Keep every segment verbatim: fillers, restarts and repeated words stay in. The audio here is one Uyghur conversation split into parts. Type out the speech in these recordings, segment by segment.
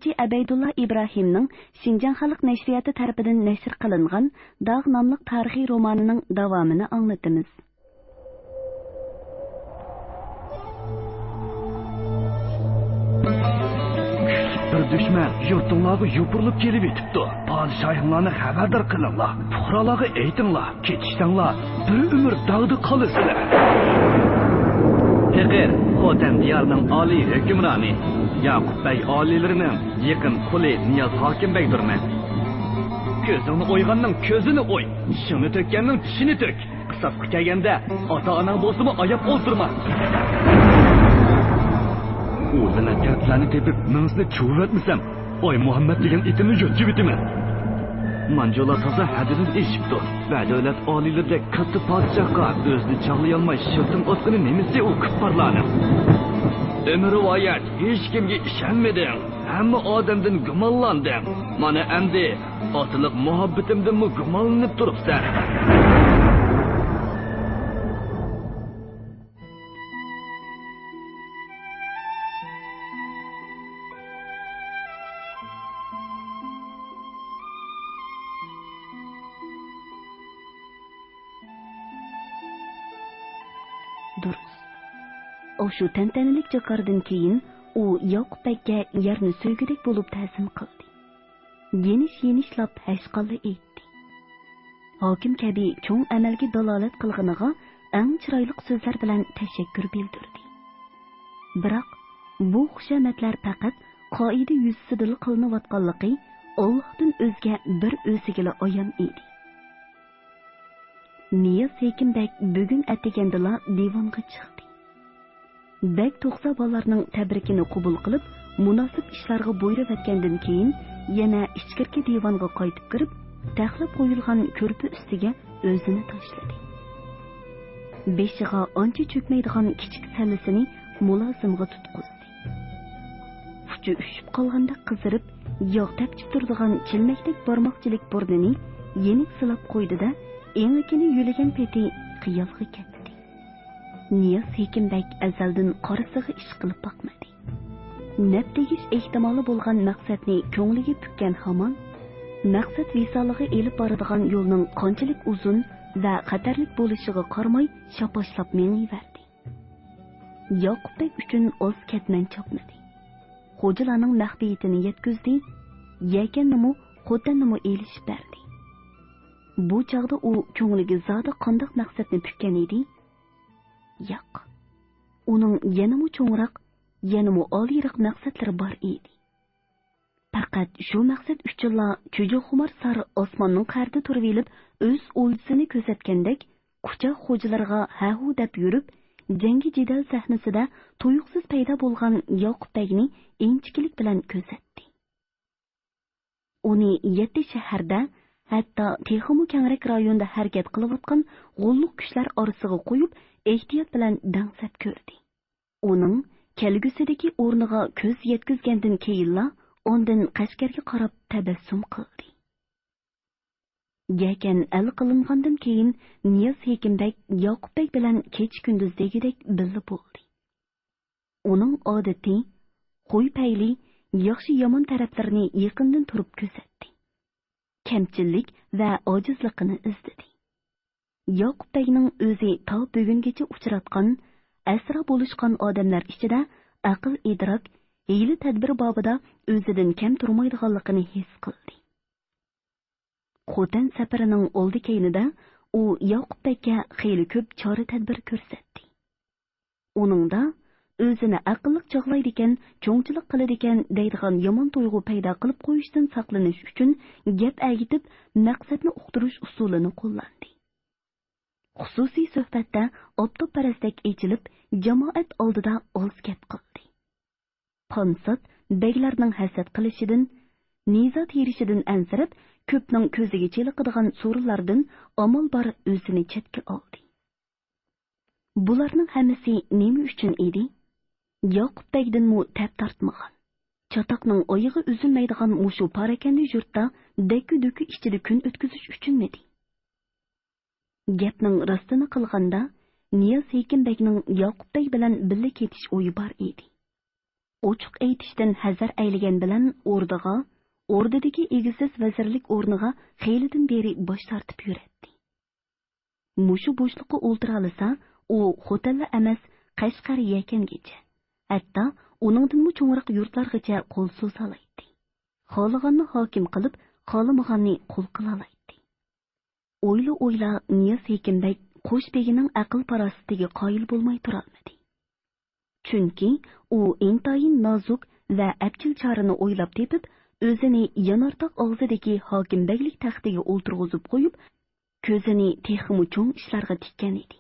تارىخچى ئەبەيدۇللا ئىبراھىمنىڭ شىنجاڭ خەلق نەشرىياتى تەرىپىدىن نەشر قىلىنغان داغ ناملىق تارىخىي رومانىنىڭ داۋامىنى ئاڭلىتىمىز. كۈچلۈك بىر دۈشمەن يۇرتۇڭلارغا يوپۇرۇلۇپ كېلىۋېتىپتۇ. پادىشاھىڭلارنى خەۋەردار قىلىڭلار، پۇقرالارغا ئېيتىڭلار، كېتىشسەڭلار، بىر ئۆمۈر داغدا قالىسىلەر. پېقىر، خوتەن دىيارىنىڭ ئالىي ھۆكۈمرانى، ياقۇپ بەگ ئالىيلىرىنىڭ يېقىن قۇلى نىياز ھاكىم بەگدۇرمەن. كۆزۈڭنى ئويغاننىڭ كۆزىنى ئوي، چىشىڭنى تۆككەننىڭ چىشىنى تۆك. قىساسقا كەلگەندە، ئاتا-ئاناڭ بولسىمۇ ئاياپ ئولتۇرما. ئۇ لەنەتكار سىلەرنى تېپىپ، مېڭىسىنى چۇۋۇۋەتمىسەم، ئاي مۇھەممەد دېگەن ئېتىمنى يۆتكىۋېتىمەن. مانجۇلار تازا ھەددىدىن ئېشىپتۇ. بەدەۋلەت ئالىيلىرىدەك كاتتا پادىشاھقا ئۆزىنى چاغلىيالماي شىلتىڭ ئاتقىنى نېمىسى ئۇ كۇپپارلارنىڭ؟ ئۆمۈر رىۋايەت، ھېچكىمگە ئىشەنمىدىڭ. ھەممە ئادەمدىن گۇمانلاندىڭ. مانا ئەمدى ئاتىلىق مۇھەببىتىمدىنمۇ گۇمانلىنىپ تۇرۇپسەن. دۇرۇس. ئاشۇ تەنتەنىلىك جاكاردىن كېيىن ئۇ ياقۇپ بەگكە يەرنى سۆيگۈدەك بولۇپ تەزىم قىلدى. يېنىش-يېنىشلاپ ھەشقاللا ئېيتتى. ھاكىم كەبى چوڭ ئەمەلگە دالالەت قىلغىنىغا ئەڭ چىرايلىق سۆزلەر بىلەن تەشەككۈر بىلدۈردى. بىراق، بۇ خۇشامەتلەر پەقەت قائىدە يۈزىسىدىلا قىلىنىۋاتقانلىقى ئاللاھتىن ئۆزگە بىر ئۆزىگىلا ئايان ئىدى. نىياز ھېكىم بەگ بۈگۈن ئەتىگەندىلا دىۋانغا چىقتى. بەگ توقسا بالارنىڭ تەبرىكىنى قوبۇل قىلىپ، مۇناسىپ ئىشلارغا بۇيرۇۋەتكەندىن كېيىن، يەنە ئىچكىرىكى دىۋانغا قايتىپ كىرىپ، تەخلەپ قويۇلغان كۆرپە ئۈستىگە ئۆزىنى تاشلىدى. بېشىغا ئانچە چۆكمەيدىغان كىچىك سەللىسىنى مۇلازىمغا تۇتقۇزدى. ئۇچى ئۈشۈپ قالغاندەك قىزىرىپ، ياغ تەپچىپ تۇرىدىغان چىلمەكتەك بارماقچىلىك بۇرنىنى يېنىك سىلاپ قويدى-دە، ئېڭىكىنى يۆلىگەن پېتى خىيالغا كەتتى. نىياز ھېكىم بەگ ئەزەلدىن قارىسىغا ئىشقىلىپ باقمىدى. نەپ تېگىش ئېھتىمالى بولغان مەقسەتنى كۆڭلىگە پۈككەن ھامان، مەقسەت ۋىسالىغا ئېلىپ بارىدىغان يولنىڭ قانچىلىك ئۇزۇن ۋە خەتەرلىك بولۇشىغا قارىماي شاپاشلاپ مېڭىۋەردى. ياقۇپ بەگ ئۈچۈن ئاز كەتمەن چاپمىدى. خوجىلارنىڭ مەخپىيىتىنى يەتكۈزدى، يەكەننىمۇ، خوتەننىمۇ ئېلىشىپ بەردى. بۇ چاغدا ئۇ كۆڭلىگە زادى قانداق مەقسەتنى پۈككەن ئىدى؟ ياق. ئۇنىڭ يەنىمۇ چوڭراق، يەنىمۇ ئالىيراق مەقسەتلىرى بار ئىدى. پەقەت شۇ مەقسەت ئۈچۈنلا چۈجىخۇمار سار ئاسماننىڭ قەرىدە تۇرۇۋېلىپ، ئۆز ئولجىسىنى كۆزەتكەندەك، قۇچاق خوجىلىرىغا ھە-ھۇ دەپ يۈرۈپ، جەڭگى جېدەل سەھنىسىدە تۇيۇقسىز پەيدا بولغان ياقۇپ بەگنى ئىنچىكىلىك بىلەن كۆزەتتى. ئۇنى يەتتە شەھەردە، ھەتتا تېخىمۇ كەڭرەك رايوندا ھەرىكەت قىلىۋاتقان غوللۇق كۈچلەر ئارىسىغا قويۇپ، ئېھتىيات بىلەن دەڭسەپ كۆردى. ئۇنىڭ كەلگۈسىدىكى ئورنىغا كۆز يەتكۈزگەندىن كېيىنلا، ئاندىن قەشقەرگە قاراپ تەبەسسۇم قىلدى. يەكەن ئەل قىلىنغاندىن كېيىن، نىياز ھېكىم بەگ ياقۇپ بەگ بىلەن كېچە-كۈندۈز دېگۈدەك بىللە بولدى. ئۇنىڭ ئادىتى، خۇي-پەيلى، ياخشى-يامان تەرەپلىرىنى يېقىندىن تۇرۇپ كۆزەتتى. كەمچىللىك ۋە ئاجىزلىقىنى ئىزدىدى. ياقۇپ بەگنىڭ ئۆزى تا بۈگۈنگىچە ئۇچراتقان، ئەسرا بولۇشقان ئادەملەر ئىچىدە ئەقىل-ئىدراك، ھىيلە-تەدبىر بابىدا ئۆزىدىن كەم تۇرمايدىغانلىقىنى ھېس قىلدى. خوتەن سەپىرىنىڭ ئالدى-كەينىدە ئۇ ياقۇپ بەگكە خېلى كۆپ چارە-تەدبىر كۆرسەتتى. ئۇنىڭدا ئۆزىنى ئەقىللىق چاغلايدىكەن، چوڭچىلىق قىلىدىكەن دەيدىغان يامان تۇيغۇ پەيدا قىلىپ قويۇشتىن ساقلىنىش ئۈچۈن گەپ ئەگىتىپ، مەقسەتنى ئۇقتۇرۇش ئۇسۇلىنى قوللاندى. خۇسۇسىي سۆھبەتتە ئاپتاپپەرەستەك ئېچىلىپ، جامائەت ئالدىدا ئاز گەپ قىلدى. پانسات، بەگلەرنىڭ ھەسەت قىلىشىدىن، نىزا تېرىشىدىن ئەنسىرەپ، كۆپنىڭ كۆزىگە چېلىقىدىغان سورۇنلاردىن ئامال بار ئۆزىنى چەتكە ئالدى. بۇلارنىڭ ھەممىسى نېمە ئۈچۈن ئىدى؟ ياقۇپ بەگدىنمۇ تەپ تارتمىغان، چاتاقنىڭ ئايىغى ئۈزۈلمەيدىغان مۇشۇ پاراكەندە يۇرتتا دەككە-دۈككە ئىچىدە كۈن ئۆتكۈزۈش ئۈچۈنمىدى؟ گەپنىڭ راستىنى قىلغاندا، نىياز ھېكىم بەگنىڭ ياقۇپ بەگ بىلەن بىللە كېتىش ئويى بار ئىدى. ئوچۇق ئېيتىشتىن ھەزەر ئەيلىگەن بىلەن ئوردىغا، ئوردىدىكى ئىگىسىز ۋەزىرلىك ئورنىغا خېلىدىن بېرى باش تارتىپ يۈرەتتى. مۇشۇ بوشلۇققا ئولتۇرالىسا، ئۇ خوتەنلا ئەمەس، قەشقەر يەكەنگىچە، ھەتتا ئۇنىڭدىنمۇ چوڭراق يۇرتلارغىچە قول سوزالايتتى. خالىغاننى ھاكىم قىلىپ، خالىمىغاننى قۇل قىلالايتتى. ئويلا-ئويلا نىياز ھېكىم بەگ قوش بېگىنىڭ ئەقىل-پاراسىتىگە قايىل بولماي تۇرالمىدى. چۈنكى ئۇ ئىنتايىن نازۇك ۋە ئەپچىل چارىنى ئويلاپ تېپىپ، ئۆزىنى يانارتاغ ئاغزىدىكى ھاكىم بەگلىك تەختىگە ئولتۇرغۇزۇپ قويۇپ، كۆزىنى تېخىمۇ چوڭ ئىشلارغا تىككەن ئىدى.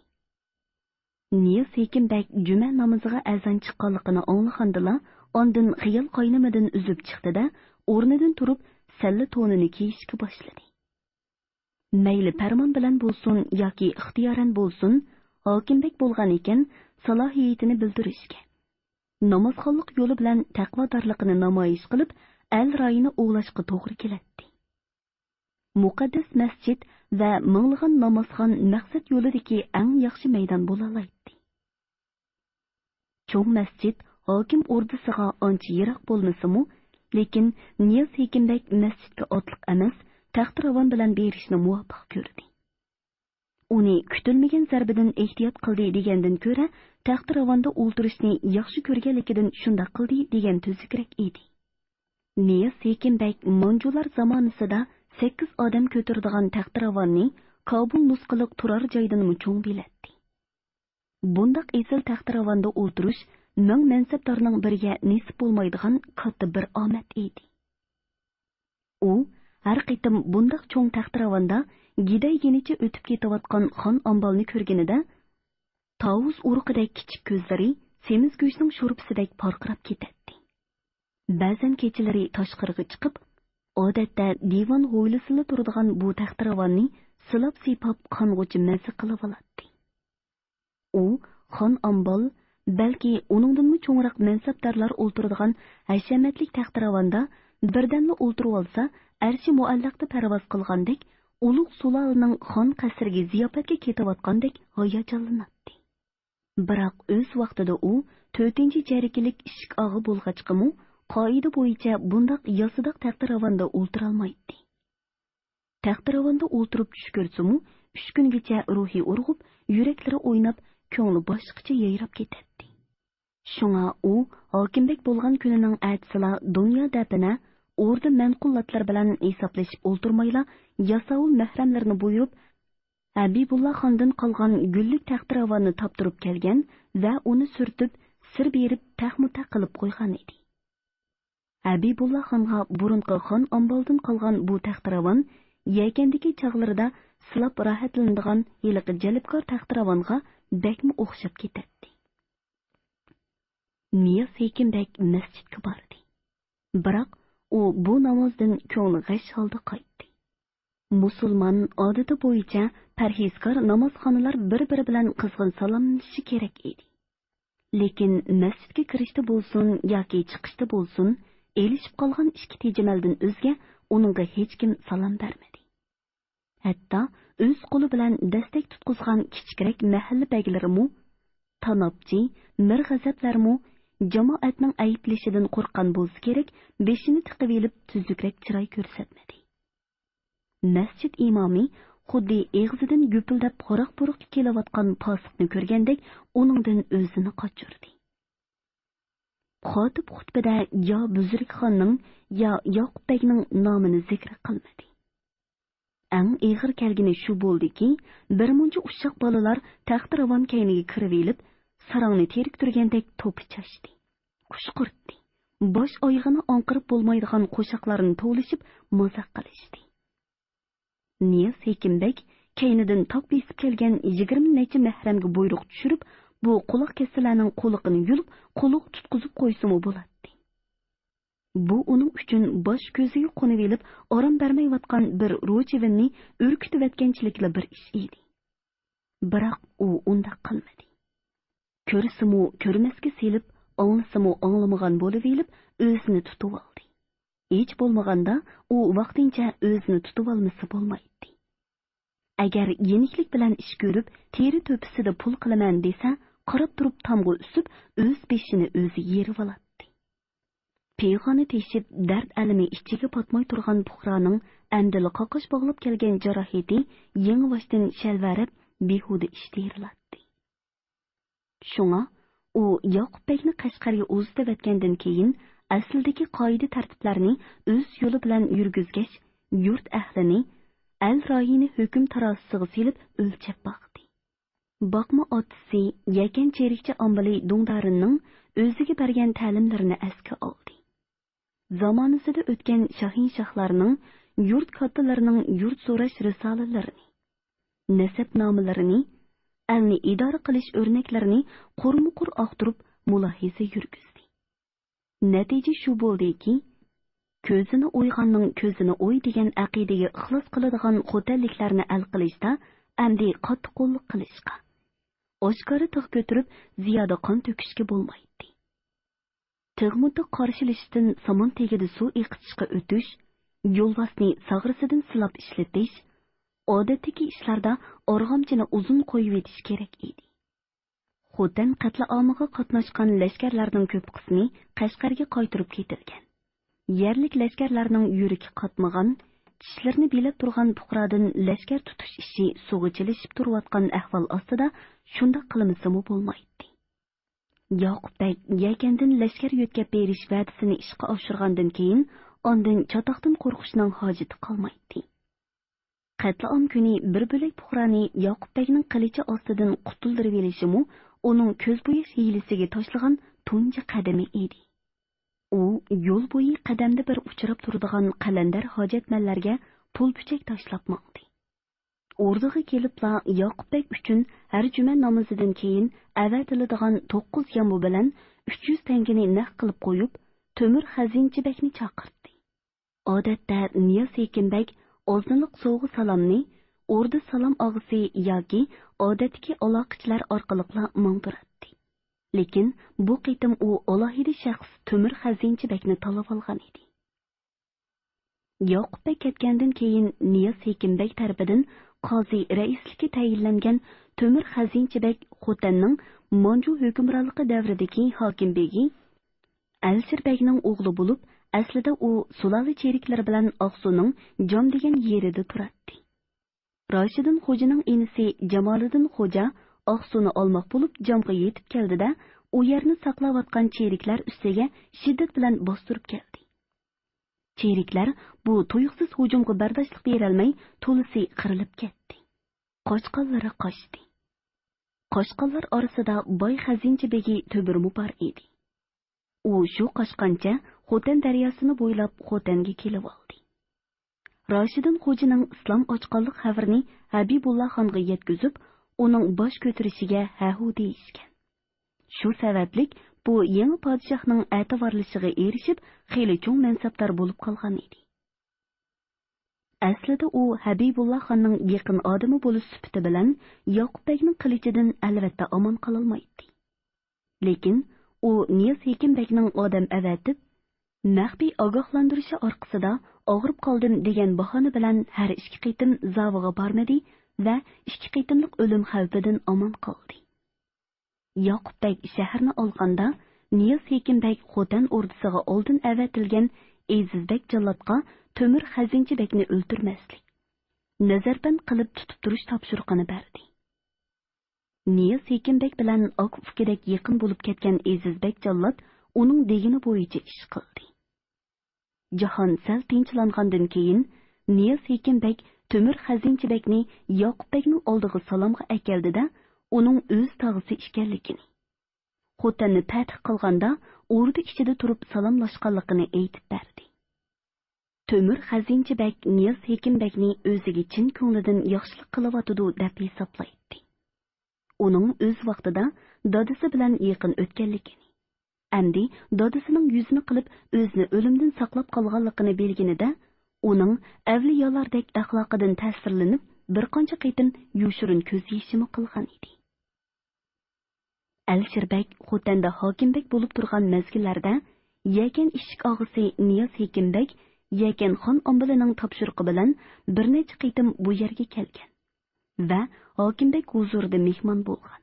نىياز ھېكىم بەگ جۈمە نامىزىغا ئەزان چىققانلىقىنى ئاڭلىغاندىلا، ئاندىن خىيال قاينىمىدىن ئۈزۈپ چىقتى-دە، ئورنىدىن تۇرۇپ، سەللە تونىنى كىيىشكە باشلىدى. مەيلى پەرمان بىلەن بولسۇن ياكى ئىختىيارەن بولسۇن، ھاكىم بەگ بولغان ئىكەن، سالاھىيىتىنى بىلدۈرۈشكە، نامازخانلىق يولى بىلەن تەقۋادارلىقىنى نامايىش قىلىپ، ئەل رايىنى ئوۋلاشقا توغرا كېلەتتى. مۇقەددەس مەسچىت ۋە مىڭلىغان نامازخان مەقسەت يولىدىكى ئەڭ ياخشى مەيدان بولالايتتى. چوڭ مەسچىت ھاكىم ئوردىسىغا ئانچە يىراق بولمىسىمۇ، لېكىن نىياز ھېكىم بەگ مەسچىتكە ئاتلىق ئەمەس، تەختىراۋان بىلەن بېرىشنى مۇۋاپىق كۆردى. ئۇنى كۈتۈلمىگەن زەربىدىن ئېھتىيات قىلدى دېگەندىن كۆرە، تەختىراۋاندا ئولتۇرۇشنى ياخشى كۆرگەنلىكىدىن شۇنداق قىلدى دېگەن تۈزۈكرەك ئىدى. نىياز ھېكىم بەگ مانجۇلار زامانىسىدا سەككىز ئادەم كۆتۈرىدىغان تەختىراۋاننى كابۇل نۇسخىلىق تۇرار جايدىنمۇ چوڭ بىلەتتى. بۇنداق ئېسىل تەختىراۋاندا ئولتۇرۇش مىڭ مەنسەپدارنىڭ بىرىگە نېسىپ بولمايدىغان كاتتا بىر ئامەت ئىدى. ئۇ ھەر قېتىم بۇنداق چوڭ تەختىراۋاندا گىدەيگىنىچە ئۆتۈپ كېتىۋاتقان خان ئامبالنى كۆرگىنىدە، تاۋۇز ئۇرۇقىدەك كىچىك كۆزلىرى سېمىز گۆشنىڭ شورپىسىدەك پارقىراپ كېتەتتى. بەزەن كېچىلىرى تاشقىرىغا چىقىپ، ئادەتتە دىۋان ھويلىسىلا تۇرىدىغان بۇ تەختىراۋاننى سىلاپ-سىيپاپ قانغۇچە مەززە قىلىۋالاتتى. ئۇ خان ئامبال، بەلكى ئۇنىڭدىنمۇ چوڭراق مەنسەپدارلار ئولتۇرىدىغان ھەشەمەتلىك تەختىراۋاندا بىردەملا ئولتۇرۇۋالسا، ئەرشى مۇئەللەقتە پەرۋاز قىلغاندەك، ئۇلۇغ سۇلالىنىڭ خان قەسرىگە زىياپەتكە كېتىۋاتقاندەك ھاياجانلىناتتى. بىراق ئۆز ۋاقتىدا ئۇ تۆتىنچى جەرگىلىك ئىشىك ئاغا بولغاچقىمۇ، قائىدە بويىچە بۇنداق ياسىداق تەختىراۋاندا ئولتۇرالمايتتى. تەختىراۋاندا ئولتۇرۇپ چۈش كۆرسىمۇ، ئۈچ كۈنگىچە روھى ئۇرغۇپ، يۈرەكلىرى ئويناپ، كۆڭلى باشقىچە يايراپ كېتەتتى. شۇڭا ئۇ ھاكىمبەگ بولغان كۈنىنىڭ ئەتىسىلا دۇنيا دەپنە، ئوردا مەنقۇلاتلىرى بىلەن ھېسابلىشىپ ئولتۇرمايلا، ياساۋۇل مەھرەملىرىنى بۇيرۇپ، ھەبىبۇللا خاندىن قالغان گۈللۈك تەختىراۋاننى تاپتۇرۇپ كەلگەن ۋە ئۇنى سۈرتۈپ، سىر بېرىپ تەخمۇتەق قىلىپ قويغان ئىدى. ھەبىبۇللا خانغا بۇرۇنقى خان ئامبالدىن قالغان بۇ تەختىراۋان يەكەندىكى چاغلىرىدا سىلاپ راھەتلىنىدىغان ھېلىقى جەلپكار تەختىراۋانغا بەكمۇ ئوخشاپ كېتەتتى. نىياز ھېكىم بەگ مەسچىتكە باردى. بىراق ئۇ بۇ نامازدىن كۆڭلى غەش ھالدا قايتتى. مۇسۇلمان ئادىتى بويىچە پەرھىزكار نامازخانىلار بىر-بىرى بىلەن قىزغىن سالاملىشىشى كېرەك ئىدى. لېكىن مەسچىتكە كىرىشتە بولسۇن ياكى چىقىشتا بولسۇن، ئېلىشىپ قالغان ئىككى تېجىمەلدىن ئۆزگە ئۇنىڭغا ھېچكىم سالام بەرمىدى. ھەتتا ئۆز قولى بىلەن دەستەك تۇتقۇزغان كىچىكرەك مەھەللە بەگلىرىمۇ، تاناپچى، مىرغەزەپلەرمۇ جامائەتنىڭ ئەيىبلىشىدىن قورققان بولسا كېرەك، بېشىنى تىقىۋېلىپ تۈزۈكرەك چىراي كۆرسەتمىدى. مەسچىت ئىمامى خۇددى ئېغىزىدىن گۈپۈلدەپ خوراق-پورۇققا كېلىۋاتقان پاسىقنى كۆرگەندەك ئۇنىڭدىن ئۆزىنى قاچۇردى. خاتىپ خۇتبىدە يا بۈزرۈكخاننىڭ، يا ياقۇپ بەگنىڭ نامىنى زىكرى قىلمىدى. ئەڭ ئېغىر كەلگىنى شۇ بولدىكى، بىرمۇنچە ئۇششاق بالىلار تەختىراۋان كەينىگە كىرىۋېلىپ، ساراڭنى تېرىكتۈرگەندەك توپا چاچتى، قۇشقۇرتتى، باش-ئايىغىنى ئاڭقىرىپ بولمايدىغان قوشاقلارنى توۋلىشىپ مازاق قىلىشتى. نىياز ھېكىم بەگ كەينىدىن تاپ بېسىپ كەلگەن يىگىرمە نەچچە مەھرەمگە بۇيرۇق چۈشۈرۈپ، بۇ قۇلاق كەسسىلەرنىڭ قۇلىقىنى يۇلۇپ، قۇلىقى تۇتقۇزۇپ قويسىمۇ بولاتتى. بۇ ئۇنىڭ ئۈچۈن باش كۆزىگە قونۇۋېلىپ ئارام بەرمەيۋاتقان بىر روچىۋىننى ئۈركۈتۈۋەتكەنچىلىكلا بىر ئىش ئىدى. بىراق ئۇ ئۇنداق قىلمىدى. كۆرسىمۇ كۆرمەسكە سېلىپ، ئاڭلىسىمۇ ئاڭلىمىغان بولۇۋېلىپ ئۆزىنى تۇتۇۋالدى. ھېچ بولمىغاندا ئۇ ۋاقتىنچە ئۆزىنى تۇتۇۋالمىسا بولمايتتى. ئەگەر يېنىكلىك بىلەن ئىش كۆرۈپ، تېرە تۆپىسىدە پۇل قىلىمەن دېسە، قاراپ تۇرۇپ تامغا ئۈسۈپ، ئۆز بېشىنى ئۆزى يېرىۋالاتتى. شىخانى تېشىپ، دەرد ئەلىمى ئىچىگە پاتماي تۇرغان پۇقرانىڭ ئەمدىلا قاقاش باغلاپ كەلگەن جاراھىتى يېڭىباشتىن شەلۋەرەپ، بېھۇدە ئىشتىيىرلاتتى. شۇڭا ئۇ ياقۇپ بەگنى قەشقەرگە ئۇزىتىۋەتكەندىن كېيىن، ئەسلىدىكى قائىدە-تەرتىپلەرنى ئۆز يولى بىلەن يۈرگۈزگەچ، يۇرت ئەھلىنى ئەل رايىنى ھۆكۈم تارازىسىغا سېلىپ ئۆلچەپ باقتى. باقما ئاتىسى يەكەن چېرىكچى ئامبىلى دۇڭدارىننىڭ ئۆزىگە بەرگەن تەلىملىرىنى ئەسكە ئالدى. زامانىسىدا ئۆتكەن شاھىنشاھلارنىڭ، يۇرت كاتتىلىرىنىڭ يۇرت سوراش رىسالىلىرىنى، نەسەبنامىلىرىنى، ئەلنى ئىدارە قىلىش ئۆرنەكلىرىنى قۇرمۇقۇر ئاختۇرۇپ مۇلاھىزە يۈرگۈزدى. نەتىجە شۇ بولدىكى، «كۆزىنى ئويغاننىڭ كۆزىنى ئوي» دېگەن ئەقىدىگە ئىخلاس قىلىدىغان خوتەنلىكلەرنى ئەل قىلىشتا ئەمدى قاتتىققوللۇق قىلىشقا، ئاشكارا تىغ كۆتۈرۈپ زىيادە قان تۆكۈشكە بولمايتتى. تىغمۇتىغ قارشىلىشىشتىن سامان تېگىدە سۇ ئېقىتىشقا ئۆتۈش، يولۋاسنى ساغرىسىدىن سىلاپ ئىشلىتىش، ئادەتتىكى ئىشلاردا ئارغامچىنى ئۇزۇن قويۇۋېتىش كېرەك ئىدى. خوتەن قەتلىئامىغا قاتناشقان لەشكەرلەرنىڭ كۆپ قىسمى قەشقەرگە قايتۇرۇپ كېتىلگەن. يەرلىك لەشكەرلەرنىڭ يۈرىكى قاتمىغان، چىشلىرىنى بىلەپ تۇرغان پۇقرادىن لەشكەر تۇتۇش ئىشى سۇغا چىلىشىپ تۇرۇۋاتقان ئەھۋال ئاستىدا شۇنداق قىلمىسىمۇ بولمايتتى. ياقۇپ بەگ يەكەندىن لەشكەر يۆتكەپ بېرىش ۋەدىسىنى ئىشقا ئاشۇرغاندىن كېيىن، ئاندىن چاتاقتىن قورقۇشنىڭ ھاجىتى قالمايتتى. قەتلىئام كۈنى بىر بۆلەك پۇقرانى ياقۇپ بەگنىڭ قىلىچى ئاستىدىن قۇتۇلدۇرۇۋېلىشىمۇ ئۇنىڭ كۆز بوياش ھىيلىسىگە تاشلىغان تۇنجى قەدىمى ئىدى. ئۇ يول بويى قەدەمدە بىر ئۇچراپ تۇرىدىغان قەلەندەر ھاجەتمەنلەرگە پۇل-پۈچەك تاشلاپ ماڭدى. ئوردىغا كېلىپلا ياقۇپ بەگ ئۈچۈن ھەر جۈمە نامىزىدىن كېيىن ئەۋەتىلىدىغان توققۇز يامبۇ بىلەن ئۈچ يۈز تەڭگىنى نەق قىلىپ قويۇپ، تۆمۈر خەزىنىچى بەگنى چاقىرتتى. ئادەتتە نىياز ھېكىم بەگ ئازىنلىق سوۋغا-سالامنى ئوردا سالام ئاغىسى ياكى ئادەتتىكى ئالاقىچىلار ئارقىلىقلا ماڭدۇراتتى. لېكىن بۇ قېتىم ئۇ ئالاھىدە شەخس تۆمۈر خەزىنىچى بەگنى تاللىۋالغان ئىدى. ياقۇپ بەگ كەتكەندىن كېيىن، نىياز ھېكىم بەگ تەرىپىدىن قازى رەئىسلىكى تەيىنلەنگەن تۆمۈر خەزىنىچى بەگ خوتەننىڭ مانجۇ ھۆكۈمرانلىقى دەۋرىدىكى ھاكىم بېگى ئەلشىر بەگنىڭ ئوغلى بولۇپ، ئەسلىدە ئۇ سۇلالە چېرىكلىرى بىلەن ئاقسۇنىڭ جام دېگەن يېرىدە تۇراتتى. راشىدىن خوجىنىڭ ئىنىسى جامالىدىن خوجا ئاقسۇنى ئالماق بولۇپ جامغا يېتىپ كەلدى-دە، ئۇ يەرنى ساقلاۋاتقان چېرىكلەر ئۈستىگە شىددەت بىلەن باستۇرۇپ كەلدى. چېرىكلەر بۇ تۇيۇقسىز ھۇجۇمغا بەرداشلىق بېرەلمەي، تولىسى قىرىلىپ كەتتى. قاچقانلىرى قاچتى. قاچقانلار ئارىسىدا باي خەزىنىچى بېگى تۆمۈرمۇ بار ئىدى. ئۇ شۇ قاچقانچە خوتەن دەرياسىنى بويلاپ خوتەنگە كېلىۋالدى. راشىدىن خوجىنىڭ ئىسلام ئاچقانلىق خەۋىرىنى ھەبىبۇللا خانغا يەتكۈزۈپ، ئۇنىڭ باش كۆتۈرۈشىگە ھەھۇ دېيىشكەن. شۇ سەۋەبلىك بۇ يېڭى پادىشاھنىڭ ئەتىۋارلىشىغا ئېرىشىپ، خېلى چوڭ مەنسەپدار بولۇپ قالغان ئىدى. ئەسلىدە ئۇ ھەبىبۇللا خاننىڭ يېقىن ئادىمى بولۇش سۈپىتى بىلەن ياقۇپ بەگنىڭ قىلىچىدىن ئەلۋەتتە ئامان قالالمايتتى. لېكىن ئۇ نىياز ھېكىم بەگنىڭ ئادەم ئەۋەتىپ، مەخپىي ئاگاھلاندۇرۇشى ئارقىسىدا «ئاغرىپ قالدىم» دېگەن باھانە بىلەن ھەر ئىككى قېتىم زاۋىغا بارمىدى ۋە ئىككى قېتىملىق ئۆلۈم خەۋپىدىن ئامان قالدى. ياقۇپ بەگ شەھەرنى ئالغاندا، نىياز ھېكىم بەگ خوتەن ئوردىسىغا ئالدىن ئەۋەتىلگەن ئېزىز بەگ جاللاتقا تۆمۈر خەزىنىچى بەگنى ئۆلتۈرمەسلىك، نەزەربەند قىلىپ تۇتۇپ تۇرۇش تاپشۇرۇقىنى بەردى. نىياز ھېكىم بەگ بىلەن ئاكا-ئۇكىدەك يېقىن بولۇپ كەتكەن ئېزىز بەگ جاللات ئۇنىڭ دېگىنى بويىچە ئىش قىلدى. جاھان سەل تىنچلانغاندىن كېيىن، نىياز ھېكىم بەگ تۆمۈر خەزىنىچى بەگنى ياقۇپ بەگنىڭ ئالدىغا سالامغا ئەكەلدى-دە، ئۇنىڭ ئۆز تاغىسى ئىكەنلىكىنى، خوتەننى پەتھ قىلغاندا ئوردا ئىچىدە تۇرۇپ سالاملاشقانلىقىنى ئېيتىپ بەردى. تۆمۈر خەزىنىچى بەگ نىياز ھېكىم بەگنى ئۆزىگە چىن كۆڭلىدىن ياخشىلىق قىلىۋاتىدۇ دەپ ھېسابلايتتى. ئۇنىڭ ئۆز ۋاقتىدا دادىسى بىلەن يېقىن ئۆتكەنلىكىنى، ئەمدى دادىسىنىڭ يۈزىنى قىلىپ ئۆزىنى ئۆلۈمدىن ساقلاپ قالغانلىقىنى بىلگىنىدە، ئۇنىڭ ئەۋلىيالاردەك ئەخلاقىدىن تەسىرلىنىپ، بىر قانچە قېتىم يوشۇرۇن كۆز يېشىمۇ قىلغان ئىدى. ئەلشىر بەگ خوتەندە ھاكىم بەگ بولۇپ تۇرغان مەزگىللەردە، يەكەن ئىشىك ئاغىسى نىياز ھېكىم بەگ يەكەن خان ئامبىلىنىڭ تاپشۇرۇقى بىلەن بىر نەچچە قېتىم بۇ يەرگە كەلگەن ۋە ھاكىم بەگ ھۇزۇرىدا مېھمان بولغان.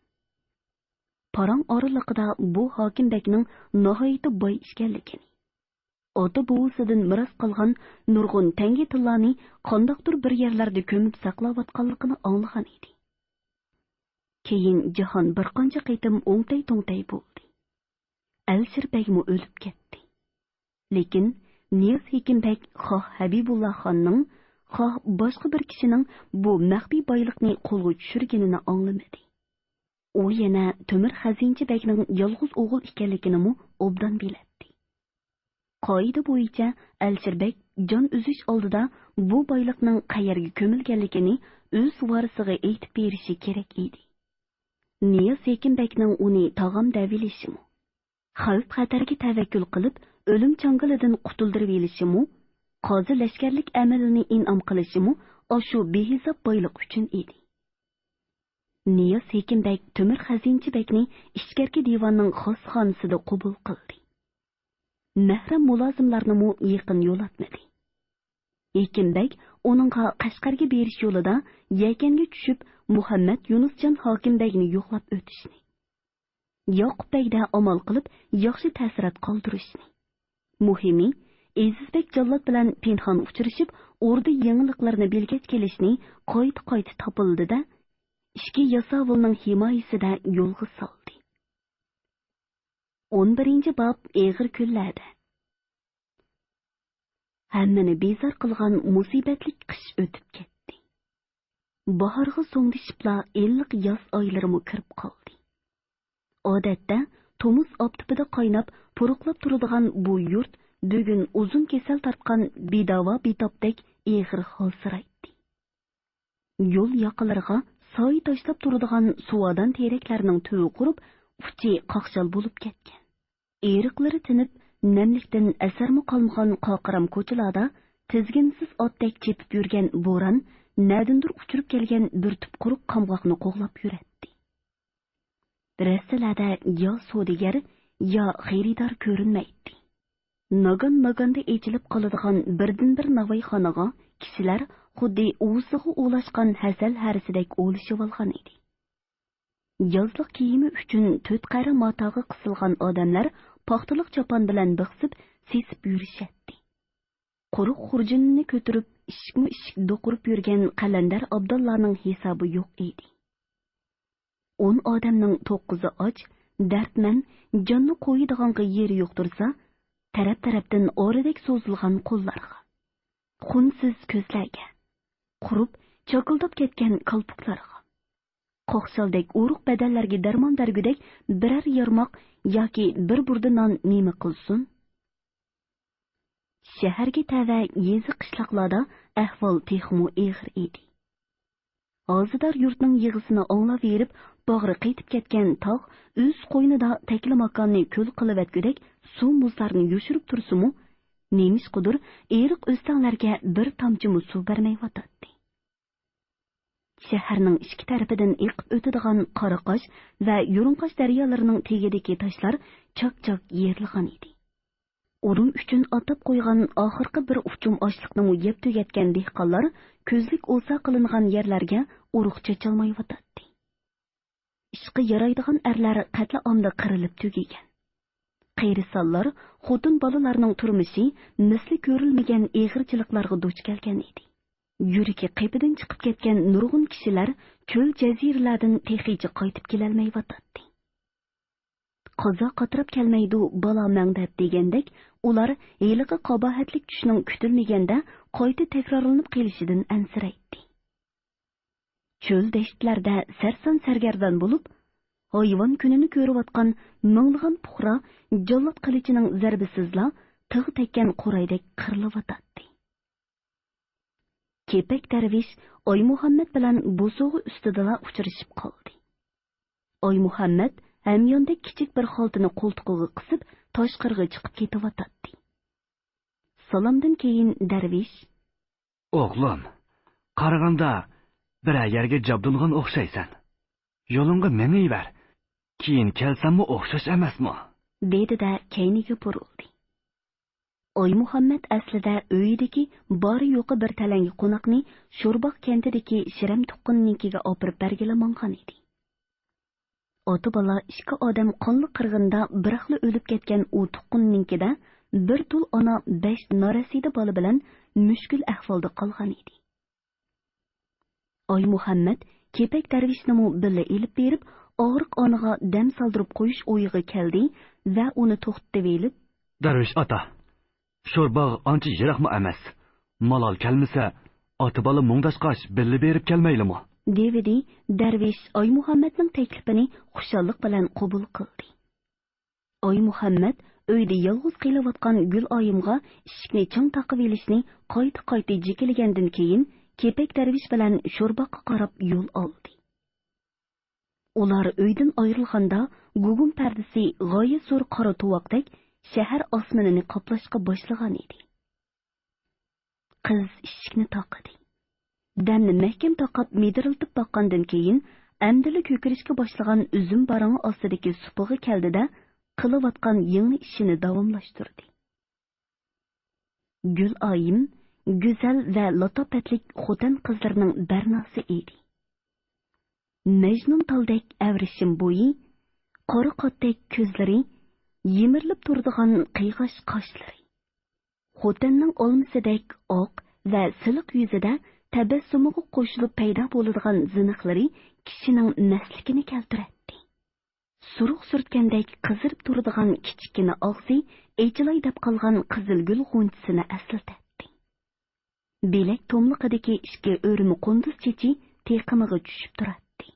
پاراڭ ئارىلىقىدا بۇ ھاكىم بەگنىڭ ناھايىتى باي ئىكەنلىكىنى، ئاتا بوۋىسىدىن مىراس قالغان نۇرغۇن تەڭگە تىللارنى قانداقتۇر بىر يەرلەردە كۆمۈپ ساقلاۋاتقانلىقىنى ئاڭلىغان ئىدى. كېيىن جاھان بىر قانچە قېتىم ئوڭتەي-توڭتەي بولدى. ئەلشىر بەگمۇ ئۆلۈپ كەتتى. لېكىن نىياز ھېكىم بەگ خاھ ھەبىبۇللا خاننىڭ، خاھ باشقا بىر كىشىنىڭ بۇ مەخپىي بايلىقنى قولغا چۈشۈرگىنىنى ئاڭلىمىدى. ئۇ يەنە تۆمۈر خەزىنىچى بەگنىڭ يالغۇز ئوغۇل ئىكەنلىكىنىمۇ ئوبدان بىلەتتى. قائىدە بويىچە ئەلشىر بەگ جان ئۈزۈش ئالدىدا بۇ بايلىقنىڭ قەيەرگە كۆمۈلگەنلىكىنى ئۆز ۋارىسىغا ئېيتىپ بېرىشى كېرەك ئىدى. نىياز ھېكىم بەگنىڭ ئۇنى تاغام دەۋېلىشىمۇ، خەۋپ-خەتەرگە تەۋەككۈل قىلىپ، ئۆلۈم چاڭگىلىدىن قۇتۇلدۇرۇۋېلىشىمۇ، قازى لەشكەرلىك ئەمىلىنى ئىنئام قىلىشىمۇ ئاشۇ بىھېساب بايلىق ئۈچۈن ئىدى. نىياز ھېكىم بەگ تۆمۈر خەزىنىچى بەگنى ئىچكەركى دىۋاننىڭ خاسخانىسىدا قوبۇل قىلدى. مەھرەم مۇلازىملارنىمۇ يېقىن يولاتمىدى. ھېكىم بەگ ئۇنىڭغا قەشقەرگە بېرىش يولىدا يەكەنگە چۈشۈپ، مۇھەممەد يۇنۇسجان ھاكىم بەگنى يوقلاپ ئۆتۈشنى، ياقۇپ بەگدە ئامال قىلىپ ياخشى تەسىرات قالدۇرۇشنى، مۇھىمى، ئېزىز بەگ جاللات بىلەن پىنھان ئۇچرىشىپ، ئوردا يېڭىلىقلىرىنى بىلگەچ كېلىشنى قايتا-قايتا تاپىلىدى-دە، ئىچكى ياساۋۇلنىڭ ھىمايىسىدە يولغا سالدى. ئون بىرىنچى باب، ئېغىر كۈنلەردە. ھەممىنى بىزار قىلغان مۇسىبەتلىك قىش ئۆتۈپ كەتتى. باھارغا زوڭدىشىپلا ئىللىق ياز ئايلىرىمۇ كىرىپ قالدى. ئادەتتە تومۇز ئاپتىپىدا قايناپ، پۇرۇقلاپ تۇرىدىغان بۇ يۇرت بۈگۈن ئۇزۇن كېسەل تارتقان بىداۋا بىتاپتەك ئېغىر ھالسىرايتتى. يول ياقىلىرىغا سايە تاشلاپ تۇرىدىغان سۇۋادان تېرەكلەرنىڭ تۈۋى قۇرۇپ، ئۇچى قاقشال بولۇپ كەتكەن. ئېرىقلىرى تىنىپ، نەملىكتىن ئەسەرمۇ قالمىغان قاقارام كوچىلاردا تىزگىنسىز ئاتتەك چېپىپ يۈرگەن بوران نەدىندۇر ئۇچۇرۇپ كەلگەن بىر تۈپ قۇرۇق قامغاقنى قوغلاپ يۈرەتتى. رەستىلەردە يا سودىگەر، يا خېرىدار كۆرۈنمەيتتى. ناگان-ناگاندا ئېچىلىپ قالىدىغان بىردىنبىر ناۋايخانىغا كىشىلەر خۇددى ئۇۋىسىغا ئولاشقان ھەسەل ھەرىسىدەك ئولىشىۋالغان ئىدى. يازلىق كىيىمى ئۈچۈن تۆت قەرە ماتاغا قىسىلغان ئادەملەر پاختىلىق چاپان بىلەن بىخسىپ، سېسىپ يۈرۈشەتتى. قۇرۇق خۇرجۇنىنى كۆتۈرۈپ، ئىشىكمۇ ئىشىك دوقۇرۇپ يۈرگەن قەلەندەر ئابداللانىڭ ھېسابى يوق ئىدى. ئون ئادەمنىڭ توققۇزى ئاچ، دەردمەن، جاننى قويىدىغانغا يېرى يوق تۇرسا، تەرەپ-تەرەپتىن ئارىدەك سوزۇلغان قوللارغا، خۇنسىز كۆزلەرگە، قۇرۇپ، چاكىلداپ كەتكەن كالپۇكلارغا، قاقشالدەك ئورۇق بەدەنلەرگە دەرمان بەرگۈدەك بىرەر يارماق ياكى بىر بۇردا نان نېمە قىلسۇن؟ شەھەرگە تەۋە يېزا-قىشلاقلاردا ئەھۋال تېخىمۇ ئېغىر ئىدى. ھازىدار يۇرتنىڭ يىغىسىنى ئاڭلاۋېرىپ، باغرى قېتىپ كەتكەن تاغ ئۆز قوينىدا تەكلىماكاننى كۆل قىلىۋەتكۈدەك سۇ-مۇزلارنى يوشۇرۇپ تۇرسىمۇ، نېمىشقىدۇر ئېرىق ئۆستەڭلەرگە بىر تامچىمۇ سۇ بەرمەيۋاتاتتى. شەھەرنىڭ ئىككى تەرىپىدىن ئېقىپ ئۆتىدىغان قاراقاش ۋە يۇرۇڭقاش دەريالىرىنىڭ تېگىدىكى تاشلار چاك-چاك يېرىلغان ئىدى. ئورۇن ئۈچۈن ئاتاپ قويغان ئاخىرقى بىر ئۇچۇم ئاشلىقنىمۇ يەپ تۈگەتكەن دېھقانلار كۆزلۈك ئوسا قىلىنغان يەرلەرگە ئۇرۇق چېچەلمەيۋاتاتتى. ئىشقا يارايدىغان ئەرلەر قەتلىئامدا قىرىلىپ تۈگىگەن. قېرىسانلار، خوتۇن بالىلارنىڭ تۇرمۇشى مىسلى كۆرۈلمىگەن ئېغىرچىلىقلارغا دۇچ كەلگەن ئىدى. يۈرىكى قېپىدىن چىقىپ كەتكەن نۇرغۇن كىشىلەر چۆل جەزىرىلەردىن تېخىچە قايتىپ كېلەلمەيۋاتاتتى. قازا قاتراپ كەلمەيدۇ، بالا مەڭدەپ دېگەندەك، ئۇلار ھېلىقى قاباھەتلىك چۈشنىڭ كۈتۈلمىگەندە قايتا تەكرارلىنىپ قېلىشىدىن ئەنسىرەيتتى. چۆل دەشتلەردە سەرسان-سەرگەردان بولۇپ، ھايۋان كۈنىنى كۆرۈۋاتقان مىڭلىغان پۇقرا جاللات قىلىچىنىڭ زەربىسىزلا تىغ تەگكەن قورايدەك قىرىلىۋاتاتتى. كېپەك دەرۋىش ئايمۇھەممەت بىلەن بوسۇغا ئۈستىدىلا ئۇچرىشىپ قالدى. ئايمۇھەممەت ھەمياندەك كىچىك بىر خالتىنى قولتۇقىغا قىسىپ، تاشقىرىغا چىقىپ كېتىۋاتاتتى. سالامدىن كېيىن دەرۋىش: «ئوغلۇم، قارىغاندا بىرەر يەرگە جابدۇنغان ئوخشايسەن. يولۇڭغا مېڭىۋەر، كېيىن كەلسەممۇ ئوخشاش ئەمەسمۇ؟» دېدى-دە، كەينىگە بۇرۇلدى. ئايمۇھەممەت ئەسلىدە ئۆيىدىكى بارى-يوقى بىر تەلەڭگە قوناقنى شورباغ كەنتىدىكى شىرەم تۇغقىنىنىڭكىگە ئاپىرىپ بەرگىلى ماڭغان ئىدى. ئاتا-بالا ئىككى ئادەم قانلىق قىرغىندا بىراقلا ئۆلۈپ كەتكەن ئۇ تۇغقىنىنىڭكىدە بىر تۇل ئانا بەش نارەسىدە بالا بىلەن مۈشكۈل ئەھۋالدا قالغان ئىدى. ئايمۇھەممەت كېپەك دەرۋىشنىمۇ بىللە ئېلىپ بېرىپ، ئاغرىق ئانىغا دەم سالدۇرۇپ قويۇش ئويىغا كەلدى ۋە ئۇنى توختىتىۋېلىپ، دەرۋىش ئاتا، شورباغ ئانچە يىراقمۇ ئەمەس. مالال كەلمىسە، ئاتا-بالا مۇڭداشقاچ بىللە بېرىپ كەلمەيلىمۇ؟ دېۋىدى. دەرۋىش ئايمۇھەممەتنىڭ تەكلىپىنى خۇشاللىق بىلەن قوبۇل قىلدى. ئايمۇھەممەت ئۆيدە يالغۇز قېلىۋاتقان گۈل ئايىمغا ئىشىكنى چىڭ تاقىۋېلىشنى قايتا-قايتا جېكىلىگەندىن كېيىن، كېپەك دەرۋىش بىلەن شورباغقا قاراپ يول ئالدى. ئۇلار ئۆيدىن ئايرىلغاندا، گۇگۇم پەردىسى غايەت زور قارا تۇۋاقتەك شەھەر ئاسمىنىنى قاپلاشقا باشلىغان ئىدى. قىز ئىشىكنى تاقىدى. دەمنى مەھكەم تاقاپ مىدىرلىتىپ باققاندىن كېيىن، ئەمدىلا كۆكىرىشكە باشلىغان ئۈزۈم بارىڭى ئاستىدىكى سۇپىغا كەلدى-دە، قىلىۋاتقان يىڭنە ئىشىنى داۋاملاشتۇردى. گۈل ئايىم گۈزەل ۋە لاتاپەتلىك خوتەن قىزلىرىنىڭ بەرناسى ئىدى. مەجنۇن تالدەك ئەۋرىشىم بويى، قارا قاتتەك كۆزلىرى، يىمىرىلىپ تۇرىدىغان قىيغاچ قاشلىرى، خوتەننىڭ ئالمىسىدەك ئاق ۋە سىلىق يۈزىدە تەبەسسۇمىغا قوشۇلۇپ پەيدا بولىدىغان زىنىخلىرى كىشىنىڭ مەستلىكىنى كەلتۈرەتتى. سۇرۇق سۈرتكەندەك قىزىرىپ تۇرىدىغان كىچىككىنە ئاغزى ئېچىلاي دەپ قالغان قىزىل گۈل غۇنچىسىنى ئەسلىتەتتى. بىلەك توملۇقىدىكى ئىككى ئۆرمە قۇندۇز چېچى تېقىمىغا چۈشۈپ تۇراتتى.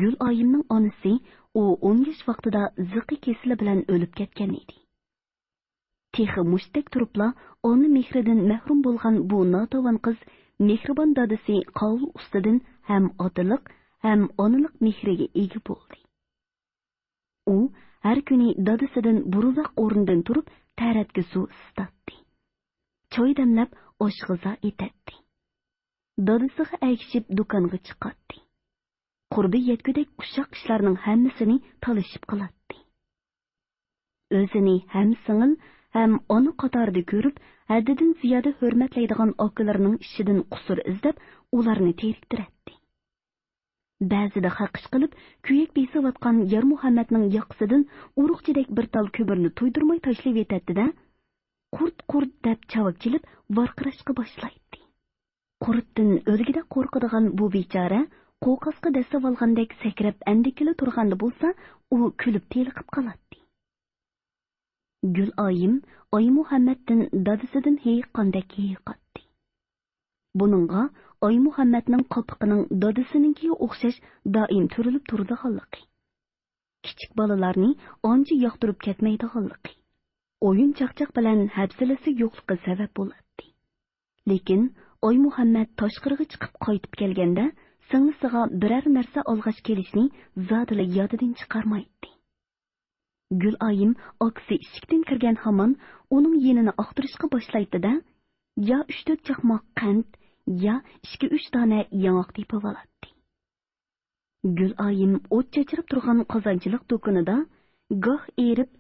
گۈل ئايىمنىڭ ئانىسى ئۇ ئون ياش ۋاقتىدا زىقى كېسىلى بىلەن ئۆلۈپ كەتكەن ئىدى. تېخى مۇشتەك تۇرۇپلا ئانا مېھرىدىن مەھرۇم بولغان بۇ ناتاۋان قىز مېھرىبان دادىسى قاۋۇل ئۇستىدىن ھەم ئاتىلىق، ھەم ئانىلىق مېھرىگە ئىگە بولدى. ئۇ ھەر كۈنى دادىسىدىن بۇرۇنراق ئورنىدىن تۇرۇپ، تەرەتكە سۇ ئىسسىتاتتى. چاي دەملەپ، ئاشغازا ئېتەتتى. دادىسىغا ئەگىشىپ دۇكانغا چىقاتتى. قۇربى يەتكۈدەك ئۇششاق ئىشلارنىڭ ھەممىسىنى تالىشىپ قىلاتتى. ئۆزىنى ھەم سىڭىل، ھەم ئانا قاتارىدا كۆرۈپ، ھەددىدىن زىيادە ھۆرمەتلەيدىغان ئاكىلىرىنىڭ ئىشىدىن قۇسۇر ئىزدەپ، ئۇلارنى تېرىكتۈرەتتى. بەزىدە خەقىش قىلىپ، كۆيەك بېسىۋاتقان يارمۇھەممەتنىڭ ياقىسىدىن ئۇرۇقچىدەك بىر تال كۆمۈرنى تۇيدۇرماي تاشلىۋېتەتتى-دە، قۇرت، قۇرت دەپ چاۋاك چېلىپ ۋارقىراشقا باشلايتتى. قۇرتتىن ئۆلگۈدەك قورقىدىغان بۇ بىچارە قوقاسقا دەسسىۋالغاندەك سەكرەپ ئەندىكىلا تۇرغاندا بولسا، ئۇ كۈلۈپ تېلىقىپ قالاتتى. گۈل ئايىم ئايمۇھەممەتتىن دادىسىدىن ھېيىققاندەك ھېيىقاتتى. بۇنىڭغا ئايمۇھەممەتنىڭ قاپىقىنىڭ دادىسىنىڭكىگە ئوخشاش دائىم تۈرۈلۈپ تۇرىدىغانلىقى، كىچىك بالىلارنى ئانچە ياقتۇرۇپ كەتمەيدىغانلىقى، ئويۇن چاقچاق بىلەن ھەپسىلىسى يوقلۇقى سەۋەب بولاتتى. لېكىن ئايمۇھەممەت تاشقىرىغا چىقىپ قايتىپ كەلگەندە، سىڭلىسىغا بىرەر نەرسە ئالغاچ كېلىشنى زادىلا يادىدىن چىقارمايتتى. گۈل ئايىم ئاكىسى ئىشىكتىن كىرگەن ھامان ئۇنىڭ يېنىنى ئاختۇرۇشقا باشلايتتى-دە، يا ئۈچ تۆت چاقماق قەنت، يا ئىككى ئۈچ دانە ياڭاق تېپىۋالاتتى. گۈل ئايىم ئوت چاچراپ تۇرغان قازانچىلىق دۇكىنىدا گاھ ئېرىپ،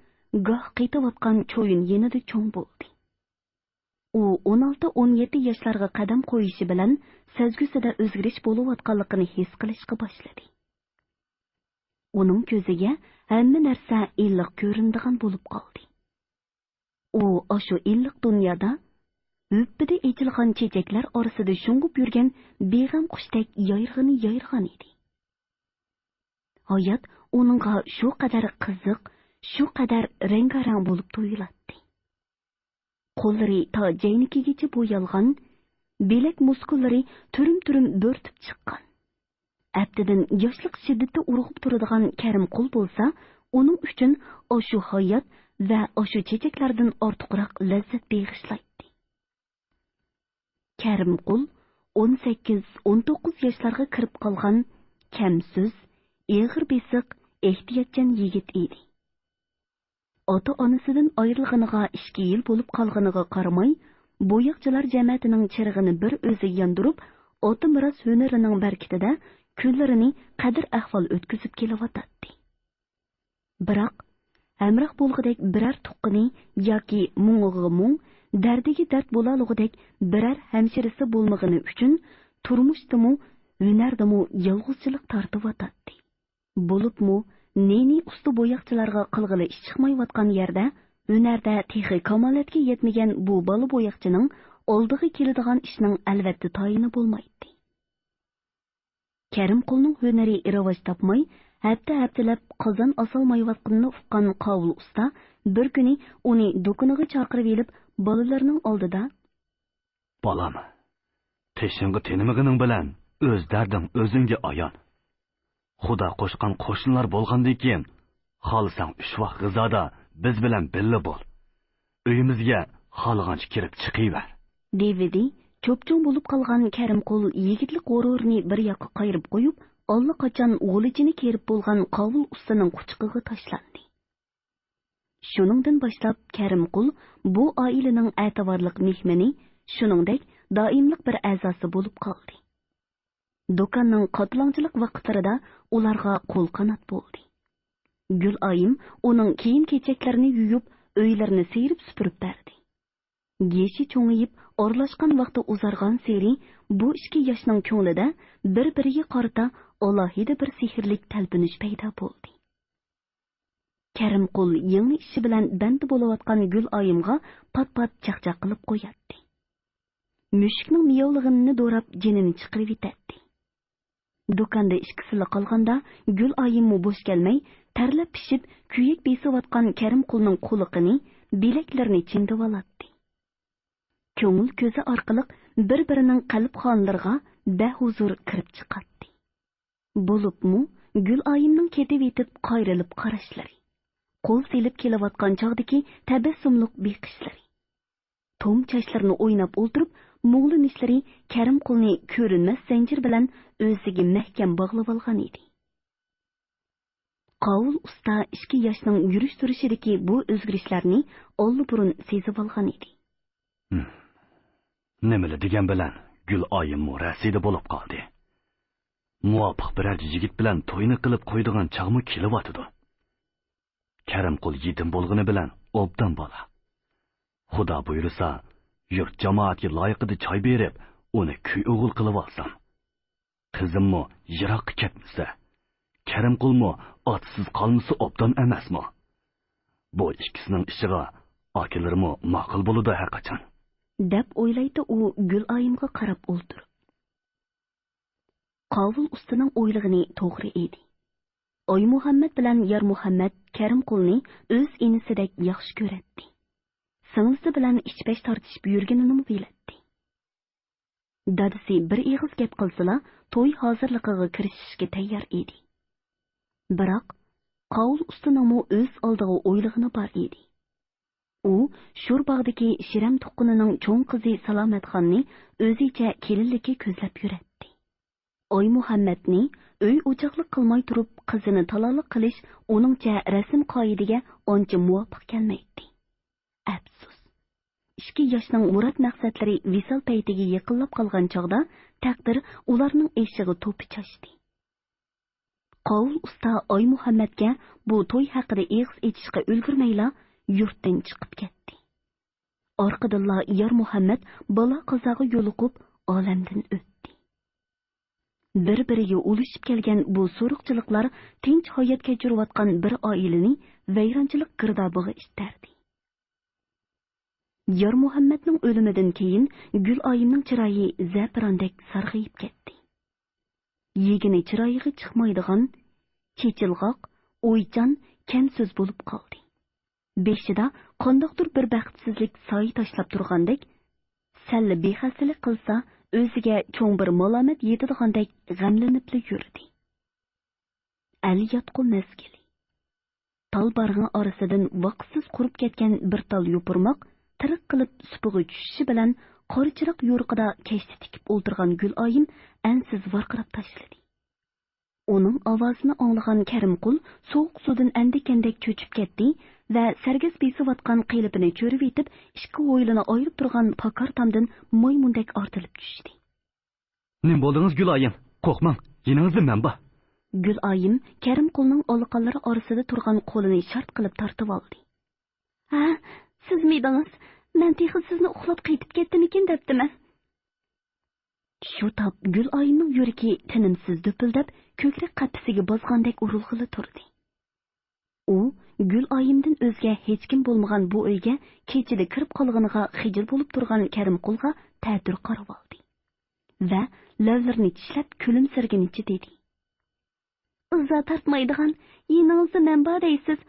گاھ قېتىۋاتقان چويۇن يېنىدا چوڭ بولدى. ئۇ ئون ئالتە، ئون يەتتە ياشلارغا قەدەم قويۇشى بىلەن سەزگۈسىدە ئۆزگىرىش بولۇۋاتقانلىقىنى ھېس قىلىشقا باشلىدى. ئۇنىڭ كۆزىگە ھەممە نەرسە ئىللىق كۆرۈنىدىغان بولۇپ قالدى. ئۇ ئاشۇ ئىللىق دۇنيادا ھۈپپىدە ئېچىلغان چېچەكلەر ئارىسىدا شۇڭغۇپ يۈرگەن بىغەم قۇشتەك يايرىغىنى يايرىغان ئىدى. ھايات ئۇنىڭغا شۇ قەدەر قىزىق، شۇ قەدەر رەڭگارەڭ بولۇپ تۇيۇلاتتى. قوللىرى تا جەينىكىگىچە بويالغان، بىلەك مۇسكۇللىرى تۈرۈم-تۈرۈم بۆرتۈپ چىققان. ئەپتىدىن ياشلىق شىددىتى ئۇرغۇپ تۇرىدىغان كەرىمقۇل بولسا، ئۇنىڭ ئۈچۈن ئاشۇ ھايات ۋە ئاشۇ چېچەكلەردىن ئارتۇقراق لەززەت بېغىشلايتتى. كەرىمقۇل ئون سەككىز، ئون توققۇز ياشلارغا كىرىپ قالغان كەمسۆز، ئېغىر بېسىق، ئېھتىياتچان يىگىت ئىدى. ئاتا-ئانىسىدىن ئايرىلغىنىغا ئىككى يىل بولۇپ قالغىنىغا قارىماي، بوياقچىلار جەمەتىنىڭ چىرىغىنى بىر ئۆزى ياندۇرۇپ، ئاتا مىراس ھۈنىرىنىڭ بەرىكىتىدە كۈنلىرىنى قەدىر-ئەھۋال ئۆتكۈزۈپ كېلىۋاتاتتى. بىراق، ھەمراھ بولغۇدەك بىرەر تۇغقىنى ياكى مۇڭىغا مۇڭ، دەردىگە دەرد بولالىغۇدەك بىرەر ھەمشىرىسى بولمىغىنى ئۈچۈن، تۇرمۇشتىمۇ، ھۈنەردىمۇ يالغۇزچىلىق تارتىۋاتاتتى. بولۇپمۇ نى-نى ئۇستا بوياقچىلارغا قىلغىلى ئىش چىقمايۋاتقان يەردە ھۈنەردە تېخى كامالەتكە يەتمىگەن بۇ بالا بوياقچىنىڭ ئالدىغا كېلىدىغان ئىشنىڭ ئەلۋەتتە تايىنى بولمايتتى. كەرىمقۇلنىڭ ھۈنىرى راۋاج تاپماي، ھەپتە-ھەپتىلەپ قازان ئاسالمايۋاتقىنىنى ئۇققان قاۋۇل ئۇستا بىر كۈنى ئۇنى دۇكىنىغا چاقىرىۋېلىپ، بالىلىرىنىڭ ئالدىدا، «بالام، تېشىڭغا تېنىمىغىنىڭ بىلەن ئۆز دەردىڭ ئۆزۈڭگە ئايان. خۇدا قوشقان قوشنىلار بولغاندىن كېيىن، خالىساڭ ئۈچ ۋاق غىزادا بىز بىلەن بىللە بول. ئۆيىمىزگە خالىغانچە كىرىپ چىقىۋەر.» دېۋىدى. چوپچوڭ بولۇپ قالغان كەرىمقۇل يىگىتلىك غۇرۇرىنى بىر ياققا قايرىپ قويۇپ، ئاللىقاچان غۇلىچىنى كېرىپ بولغان قاۋۇل ئۇستىنىڭ قۇچىقىغا تاشلاندى. شۇنىڭدىن باشلاپ كەرىمقۇل بۇ ئائىلىنىڭ ئەتىۋارلىق مېھمىنى، شۇنىڭدەك دائىملىق بىر ئەزاسى بولۇپ قالدى. دۇكاننىڭ قاتلاڭچىلىق ۋاقىتلىرىدا ئۇلارغا قول-قانات بولدى. گۈلئايىم ئۇنىڭ كىيىم-كېچەكلىرىنى يۇيۇپ، ئۆيلىرىنى سىيرىپ سۈپۈرۈپ بەردى. يېشى چوڭىيىپ، ئارىلاشقان ۋاقتى ئۇزارغانسېرى بۇ ئىككى ياشنىڭ كۆڭلىدە بىر-بىرىگە قارىتا ئالاھىدە بىر سېھىرلىك تەلپۈنۈش پەيدا بولدى. كەرىمقۇل يىڭنە ئىشى بىلەن بەندە بولۇۋاتقان گۈلئايىمغا پات-پات چاقچاق قىلىپ قوياتتى. مۈشۈكنىڭ مىياۋلىغىنىنى دوراپ جېنىنى چىقىرىۋېتەتتى. دۇكاندا ئىككىسىلا قالغاندا، گۈلئايىممۇ بوش كەلمەي، تەرلەپ پىشىپ، كۆيەك بېسىۋاتقان كەرىمقۇلنىڭ قۇلىقىنى، بىلەكلىرىنى چىڭدىۋالاتتى. كۆڭۈل كۆزى ئارقىلىق بىر-بىرىنىڭ قەلب خانىلىرىغا بەھۇزۇر كىرىپ چىقاتتى. بولۇپمۇ گۈلئايىمنىڭ كېتىۋېتىپ قايرىلىپ قاراشلىرى، قول سېلىپ كېلىۋاتقان چاغدىكى تەبەسسۇملۇق بېقىشلىرى، توم چاچلىرىنى ئويناپ ئولتۇرۇپ مۇڭلىنىشلىرى كەرىمقۇلنى كۆرۈنمەس زەنجىر بىلەن ئۆزىگە مەھكەم باغلىۋالغان ئىدى. قاۋۇل ئۇستا ئىككى ياشنىڭ يۈرۈش-تۇرۇشىدىكى بۇ ئۆزگىرىشلەرنى ئاللىبۇرۇن سېزىۋالغان ئىدى. ھىم. نېمىلا دېگەن بىلەن گۈلئايىممۇ رەسىدە بولۇپ قالدى. مۇۋاپىق بىرەر يىگىت بىلەن توينى قىلىپ قويىدىغان چاغمۇ كېلىۋاتىدۇ. كەرىمقۇل يېتىم بولغىنى بىلەن ئوبدان بالا. خۇدا بۇيرۇسا، يۇرت جامائەتكە لايىقىدا چاي بېرىپ، ئۇنى كۈي ئوغۇل قىلىۋالسام. قىزىممۇ يىراققا كەتمىسە، كەرىمقۇلمۇ ئاتىسىز قالمىسا ئوبدان ئەمەسمۇ؟ بۇ ئىككىسىنىڭ ئىشىغا ئاكىلىرىمۇ ماقۇل بولىدۇ ھەرقاچان. دەپ ئويلايتتى ئۇ گۈلئايىمغا قاراپ ئولتۇرۇپ. قاۋۇل ئۇستىنىڭ ئويلىغىنى توغرا ئىدى. ئايمۇھەممەت بىلەن يارمۇھەممەت كەرىمقۇلنى ئۆز ئىنىسىدەك ياخشى كۆرەتتى. سىڭلىسى بىلەن ئىچ-پەش تارتىشىپ يۈرگىنىنىمۇ بىلەتتى. دادىسى بىر ئېغىز گەپ قىلسىلا، توي ھازىرلىقىغا كىرىشىشكە تەييار ئىدى. بىراق، قاۋۇل ئۇستىنىڭمۇ ئۆز ئالدىغا ئويلىغىنى بار ئىدى. ئۇ شور باغدىكى شىرەم تۇغقىنىنىڭ چوڭ قىزى سالامەتخاننى ئۆزىچە كېلىنلىككە كۆزلەپ يۈرەتتى. ئايمۇھەممەتنى ئۆي-ئوچاقلىق قىلماي تۇرۇپ، قىزىنى تالالىق قىلىش ئۇنىڭچە رەسىم-قائىدىگە ئانچە مۇۋاپىق كەلمەيتتى. ئەپسۇس، ئىككى ياشنىڭ مۇراد-مەقسەتلىرى ۋىسال پەيتىگە يېقىنلاپ قالغان چاغدا تەقدىر ئۇلارنىڭ ئېشىغا توپا چاچتى. قاۋۇل ئۇستا ئايمۇھەممەتكە بۇ توي ھەققىدە ئېغىز ئېچىشقا ئۈلگۈرمەيلا، يۇرتتىن چىقىپ كەتتى. ئارقىدىنلا يارمۇھەممەت بالا-قازاغا يولۇقۇپ، ئالەمدىن ئۆتتى. بىر-بىرىگە ئۇلىشىپ كەلگەن بۇ سورۇقچىلىقلار تىنچ ھايات كەچۈرۈۋاتقان بىر ئائىلىنى ۋەيرانچىلىق گىردابىغا ئىتتەردى. يارمۇھەممەتنىڭ ئۆلۈمىدىن كېيىن گۈلئايىمنىڭ چىرايى زەپىراندەك سارغىيىپ كەتتى. يېگىنى چىرايىغا چىقمايدىغان، چېچىلغاق، ئويچان، كەمسۆز بولۇپ قالدى. بېشىدا قانداقتۇر بىر بەختسىزلىك سايە تاشلاپ تۇرغاندەك، سەللا بىخەستىلىك قىلسا، ئۆزىگە چوڭ بىر مالامەت يېتىدىغاندەك غەملىنىپلا يۈردى. ئەل ياتقۇ مەزگىلى. تال بارغىڭ ئارىسىدىن ۋاقىتسىز قۇرۇپ كەتكەن بىر تال يوپۇرماق تىرىق قىلىپ سۇپىغا چۈشۈشى بىلەن، قارا چىراغ يورۇقىدا كەشتە تىكىپ ئولتۇرغان گۈلئايىم ئەنسىز ۋارقىراپ تاشلىدى. ئۇنىڭ ئاۋازىنى ئاڭلىغان كەرىمقۇل سوغۇق سۇدىن ئەندىكەندەك چۆچۈپ كەتتى ۋە سەرگەس بېسىۋاتقان قېلىپىنى چۆرۈۋېتىپ، ئىككى ھويلىنى ئايرىپ تۇرغان پاكار تامدىن مايمۇندەك ئارتىلىپ چۈشتى. نېمە بولدىڭىز، گۈلئايىم؟ قورقماڭ، يېنىڭىزدا مەن بار. گۈلئايىم كەرىمقۇلنىڭ ئالىقانلىرى ئارىسىدا تۇرغان قولىنى شارت قىلىپ تارتىۋالدى. ھە، سىزمىدىڭىز؟ مەن تېخى سىزنى ئۇخلاپ قېتىپ كەتتىمىكىن دەپتىمەن. شۇ تاپ گۈلئايىمنىڭ يۈرىكى تىنىمسىز دۈپۈلدەپ، كۆكرەك قەپىسىگە باسقاندەك ئۇرۇلغىلى تۇردى. ئۇ گۈل ئايىمدىن ئۆزگە ھېچكىم بولمىغان بۇ ئۆيگە كېچىدە كىرىپ قالغىنىغا خىجىل بولۇپ تۇرغان كەرىمقۇلغا تەتۈر قارىۋالدى ۋە لەۋلىرىنى چىشلەپ كۈلۈمسىرىگىنىچە دېدى. ئىزا تارتمايدىغان، يېنىڭىزدا مەن بار دەيسىز،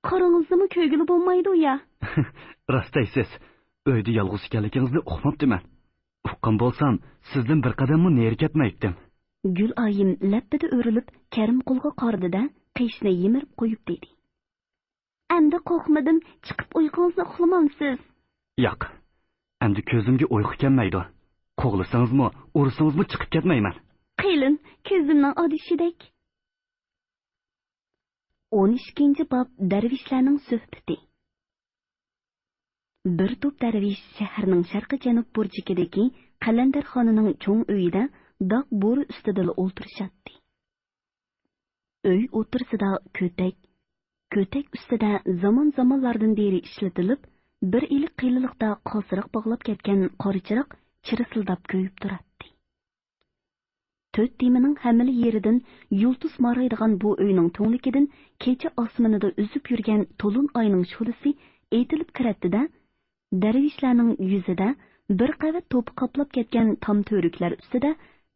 قارىڭىزنىمۇ كۆرگىلى بولمايدۇ يا؟ راست دەيسىز. ئۆيدە يالغۇز ئىكەنلىكىڭىزنى ئۇقماپتىمەن. ئۇققان بولسام، سىزدىن بىر قەدەممۇ نېرى كەتمەيتتىم. گۈل ئايىم لەپپىدە ئۆرۈلۈپ، كەرىمقۇلغا قارىدى-دە، قېشىنى يىمىرىپ قويۇپ دېدى. ئەمدى قورقمىدىم، چىقىپ ئۇيقۇڭىزنى ئۇخلىمامسىز؟ ياق، ئەمدى كۆزۈمگە ئۇيقۇ كەلمەيدۇ. قوغلىسىڭىزمۇ، ئۇرسىڭىزمۇ چىقىپ كەتمەيمەن. قېلىن، كۆزۈمنىڭ ئادىشىدەك. ئون ئىككىنچى باب، دەرۋىشلەرنىڭ سۆھبىتى. بىر توپ دەرۋىش شەھەرنىڭ شەرقىي جەنۇب بۇرجىكىدىكى قەلەندەرخانىنىڭ چوڭ ئۆيىدە داغ بورا ئۈستىدىلا ئولتۇرۇشاتتى. ئۆي ئوتتۇرىسىدا كۆتەك، كۆتەك ئۈستىدە زامان-زامانلاردىن بېرى ئىشلىتىلىپ، بىر ئىلىك قېلىنلىقتا قاسراق باغلاپ كەتكەن قارا چىراغ چىرسىلداپ كۆيۈپ تۇراتتى. تۆت تېمىنىڭ ھەممىلا يېرىدىن يۇلتۇز مارايدىغان بۇ ئۆينىڭ تۈڭلۈكىدىن كېچە ئاسمىنىدا ئۈزۈپ يۈرگەن تولۇن ئاينىڭ شولىسى ئېتىلىپ كىرەتتى-دە، دەرۋىشلەرنىڭ يۈزىدە بىر قەۋەت توپا قاپلاپ كەتكەن تام تۈۋرۈكلەر ئۈستىدە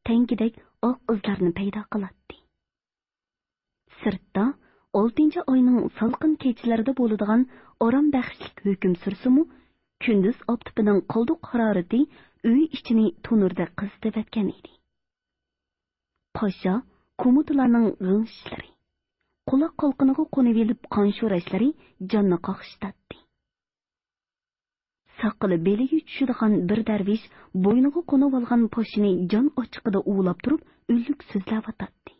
تەڭگىدەك ئاق ئىزلارنى پەيدا قىلاتتى. سىرتتا ئالتىنچى ئاينىڭ سالقىن كېچىلىرىدە بولىدىغان ئارام بەخشلىك ھۆكۈم سۈرسىمۇ، كۈندۈز ئاپتىپىنىڭ قالدۇق ھارارىتى ئۆي ئىچىنى تونۇردەك قىزىتىۋەتكەن ئىدى. پاشا، كومۇتىلارنىڭ غىڭشىشلىرى، قۇلاق قالقىنىغا قونۇۋېلىپ قان شوراشلىرى جاننى قاقشىتاتتى. ساقىلى بېلىگە چۈشىدىغان بىر دەرۋىش بوينىغا قونۇۋالغان پاشىنى جان ئاچچىقىدا ئۇۋىلاپ تۇرۇپ ئۈنلۈك سۆزلەۋاتاتتى.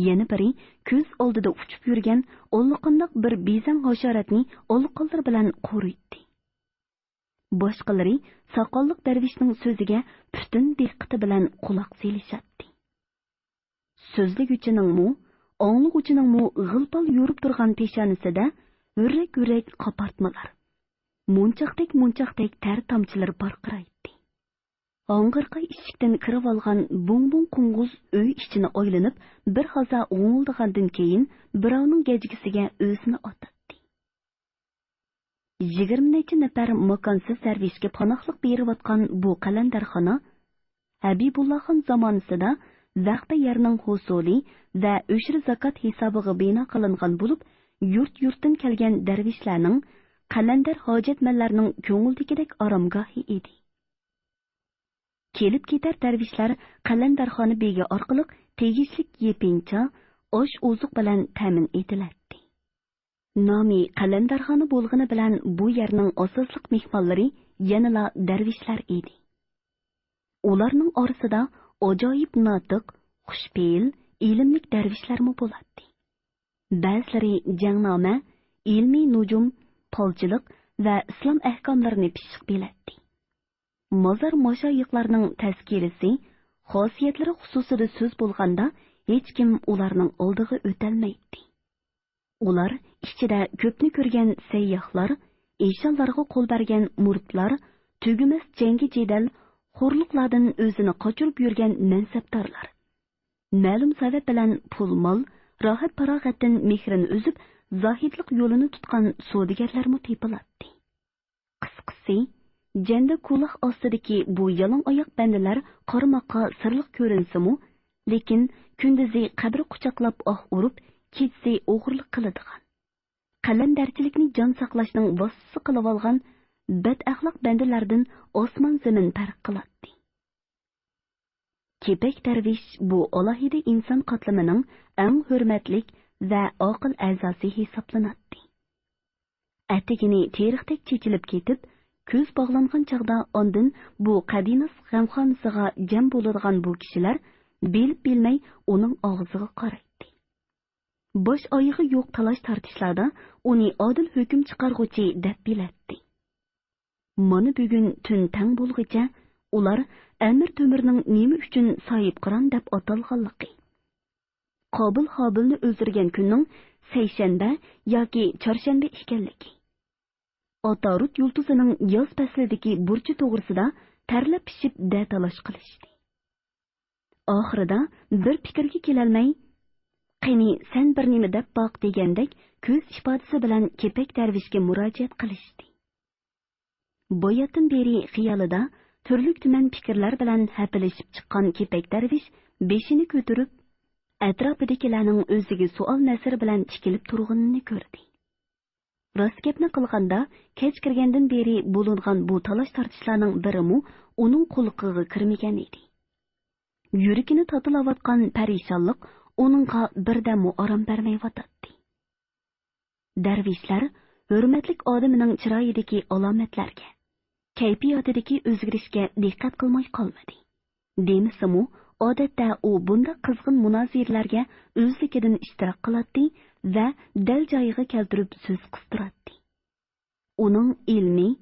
يەنە بىرى كۆز ئالدىدا ئۇچۇپ يۈرگەن ئاللىقانداق بىر بېزەڭ ھاشاراتنى ئالىقانلىرى بىلەن قورۇيتتى. باشقىلىرى ساقاللىق دەرۋىشنىڭ سۆزىگە پۈتۈن دىققىتى بىلەن قۇلاق سېلىشاتتى. سۆزلىگۈچىنىڭمۇ، ئاڭلىغۇچىنىڭمۇ غىل-پال يورۇپ تۇرغان پېشانىسىدە ھۆررەك-ھۆررەك قاپارتمىلار، مونچاقتەك-مونچاقتەك تەر تامچىلىرى پارقىرايتتى. ھاڭغىرقاي ئىشىكتىن كىرىۋالغان بۇڭ-بۇڭ قوڭغۇز ئۆي ئىچىنى ئايلىنىپ، بىر ھازا غوڭۇلدىغاندىن كېيىن، بىراۋنىڭ گەجگىسىگە ئۆزىنى ئاتاتتى. يىگىرمە نەچچە نەپەر ماكانسىز دەرۋىشكە پاناھلىق بېرىۋاتقان بۇ قەلەندەرخانا ھەبىبۇللاخان زامانىسىدا ۋەخپە يەرنىڭ ھوسۇلى ۋە ئۆشرە زاكات ھېسابىغا بىنا قىلىنغان بولۇپ، يۇرت-يۇرتتىن كەلگەن دەرۋىشلەرنىڭ، قەلەندەر ھاجەتمەنلەرنىڭ كۆڭلىدىكىدەك ئارامگاھى ئىدى. كېلىپ-كېتەر دەرۋىشلەر قەلەندەرخانا بېگى ئارقىلىق تېگىشلىك يېپىنچا، ئاش-ئوزۇق بىلەن تەمىن ئېتىلەتتى. نامى قەلەندەرخانا بولغىنى بىلەن بۇ يەرنىڭ ئاساسلىق مېھمانلىرى يەنىلا دەرۋىشلەر ئىدى. ئۇلارنىڭ ئارىسىدا ئاجايىپ ناتىق، خۇشپېئىل، ئىلىملىك دەرۋىشلەرمۇ بولاتتى. بەزىلىرى جەڭنامە، ئىلمىي نۇجۇم، پالچىلىق ۋە ئىسلام ئەھكاملىرىنى پىششىق بىلەتتى. مازار ماشايىخلارنىڭ تەزكىرىسى، خاسىيەتلىرى خۇسۇسىدا سۆز بولغاندا، ھېچكىم ئۇلارنىڭ ئالدىغا ئۆتەلمەيتتى. ئۇلار ئىچىدە كۆپنى كۆرگەن سەيياھلار، ئىشانلارغا قول بەرگەن مۇرىتلار، تۈگىمەس جەڭگى-جېدەل، خورلۇقلاردىن ئۆزىنى قاچۇرۇپ يۈرگەن مەنسەپدارلار، مەلۇم سەۋەب بىلەن پۇل-مال، راھەت-پاراغەتتىن مېھرىنى ئۈزۈپ، زاھىدلىق يولىنى تۇتقان سودىگەرلەرمۇ تېپىلاتتى. قىسقىسى، جەندە كۇلاق ئاستىدىكى بۇ يالاڭ ئاياق بەندىلەر قارىماققا سىرلىق كۆرۈنسىمۇ، لېكىن كۈندۈزى قەبرە قۇچاقلاپ ئاھ ئۇرۇپ، كېچىسى ئوغرىلىق قىلىدىغان، قەلەندەرچىلىكنى جان ساقلاشنىڭ ۋاسىتىسى قىلىۋالغان بەدئەخلاق بەندىلەردىن ئاسمان-زېمىن پەرق قىلاتتى. كېپەك دەرۋىش بۇ ئالاھىدە ئىنسان قاتلىمىنىڭ ئەڭ ھۆرمەتلىك ۋە ئاقىل ئەزاسى ھېسابلىناتتى. ئەتىگىنى تېرىقتەك چېچىلىپ كېتىپ، كۆز باغلانغان چاغدا ئاندىن بۇ قەدىناس غەمخانىسىغا جەم بولىدىغان بۇ كىشىلەر بىلىپ-بىلمەي ئۇنىڭ ئاغزىغا قارايتتى. باش-ئايىغى يوق تالاش-تارتىشلاردا ئۇنى ئادىل ھۆكۈم چىقارغۇچى دەپ بىلەتتى. مانا بۈگۈن تۈن تەڭ بولغىچە ئۇلار ئەمىر تۆمۈرنىڭ نېمە ئۈچۈن ساھىبقىران دەپ ئاتالغانلىقى، قابىل ھابىلنى ئۆلتۈرگەن كۈننىڭ سەيشەنبە ياكى چارشەنبە ئىكەنلىكى، ئاتارۇت يۇلتۇزىنىڭ ياز پەسلىدىكى بۇرچى توغرىسىدا تەرلەپ پىشىپ دەتالاش قىلىشتى. ئاخىرىدا بىر پىكىرگە كېلەلمەي، «قېنى، سەن بىر نېمە دەپ باق» دېگەندەك كۆز ئىپادىسى بىلەن كېپەك دەرۋىشكە مۇراجىئەت قىلىشتى. باياتتىن بېرى خىيالىدا تۈرلۈك-تۈمەن پىكىرلەر بىلەن ھەپىلىشىپ چىققان كېپەك دەرۋىش بېشىنى كۆتۈرۈپ، ئەتراپىدىكىلەرنىڭ ئۆزىگە سوئال نەزىرى بىلەن تىكىلىپ تۇرغىنىنى كۆردى. راست گەپنى قىلغاندا، كەچ كىرگەندىن بېرى بولۇنغان بۇ تالاش-تارتىشلارنىڭ بىرىمۇ ئۇنىڭ قۇلىقىغا كىرمىگەن ئىدى. يۈرىكىنى تاتىلاۋاتقان پەرىشانلىق ئۇنىڭغا بىردەممۇ ئارام بەرمەيۋاتاتتى. دەرۋىشلەر ھۆرمەتلىك ئادىمىنىڭ چىرايىدىكى ئالامەتلەرگە، كەيپىياتىدىكى ئۆزگىرىشكە دىققەت قىلماي قالمىدى. دېمىسىمۇ، ئادەتتە ئۇ بۇنداق قىزغىن مۇنازىرىلەرگە ئۆزلۈكىدىن ئىشتىراك قىلاتتى ۋە دەل جايىغا كەلتۈرۈپ سۆز قىستۇراتتى. ئۇنىڭ ئىلمىي،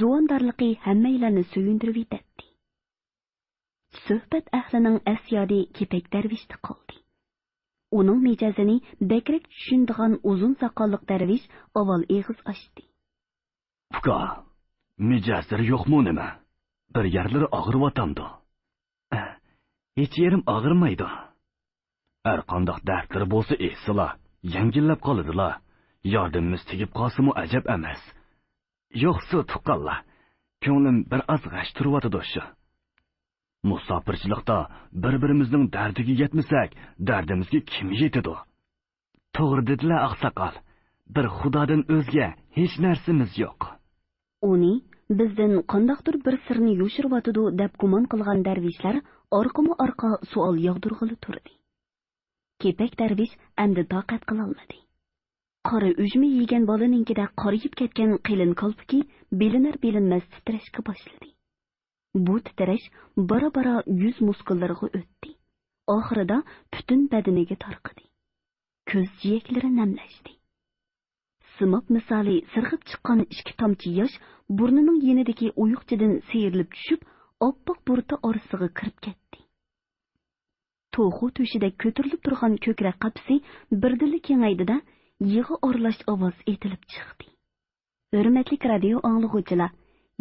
زۇۋاندارلىقى ھەممەيلەننى سۆيۈندۈرۈۋېتەتتى. سۆھبەت ئەھلىنىڭ ئەسيادى كېپەك دەرۋىشتە قالدى. ئۇنىڭ مىجەزىنى بەكرەك چۈشىنىدىغان ئۇزۇن ساقاللىق دەرۋىش ئاۋۋال ئېغىز ئاچتى. ئۇكا، مىجەزلىرى يوقمۇ نېمە؟ بىر يەرلىرى ئاغرىۋاتامدۇ؟ ھېچ يېرىم ئاغرىمايدۇ. ھەرقانداق دەردلىرى بولسا ئېيتسىلا، يەڭگىللەپ قالىدىلا. ياردىمىمىز تېگىپ قالسىمۇ ئەجەب ئەمەس. يوقسۇ تۇغقانلار، كۆڭلۈم بىر ئاز غەش تۇرۇۋاتىدۇ شۇ. مۇساپىرچىلىقتا بىر-بىرىمىزنىڭ دەردىگە يەتمىسەك، دەردىمىزگە كىم يېتىدۇ؟ توغرا دېدىلە ئاقساقال، بىر خۇدادىن ئۆزگە ھېچ نەرسىمىز يوق. ئۇنى بىزدىن قانداقتۇر بىر سىرنى يوشۇرۇۋاتىدۇ دەپ گۇمان قىلغان دەرۋىشلەر ئارقىمۇ ئارقا سوئال ياغدۇرغىلى تۇردى. كېپەك دەرۋىش ئەمدى تاقەت قىلالمىدى. قارا ئۈجمە يېگەن بالىنىڭكىدەك قارىيىپ كەتكەن قېلىن كالپۇكى بىلىنەر-بىلىنمەس تىترەشكە باشلىدى. بۇ تىترەش بارا-بارا يۈز مۇسكۇللىرىغا ئۆتتى. ئاخىرىدا پۈتۈن بەدىنىگە تارقىدى. كۆز جىيەكلىرى نەملەشتى. سىماب مىسالى سىرغىپ چىققان ئىككى تامچە ياش بۇرنىنىڭ يېنىدىكى ئويۇقچىدىن سىيرىلىپ چۈشۈپ، ئاپئاق بۇرۇتا ئارىسىغا كىرىپ كەتتى. توخۇ تۆشىدەك كۆتۈرۈلۈپ تۇرغان كۆكرەك قاپىسى بىردىنلا كېڭەيدى-دە، يىغا ئارىلاش ئاۋاز ئېتىلىپ چىقتى. ھۆرمەتلىك رادىيو ئاڭلىغۇچىلار،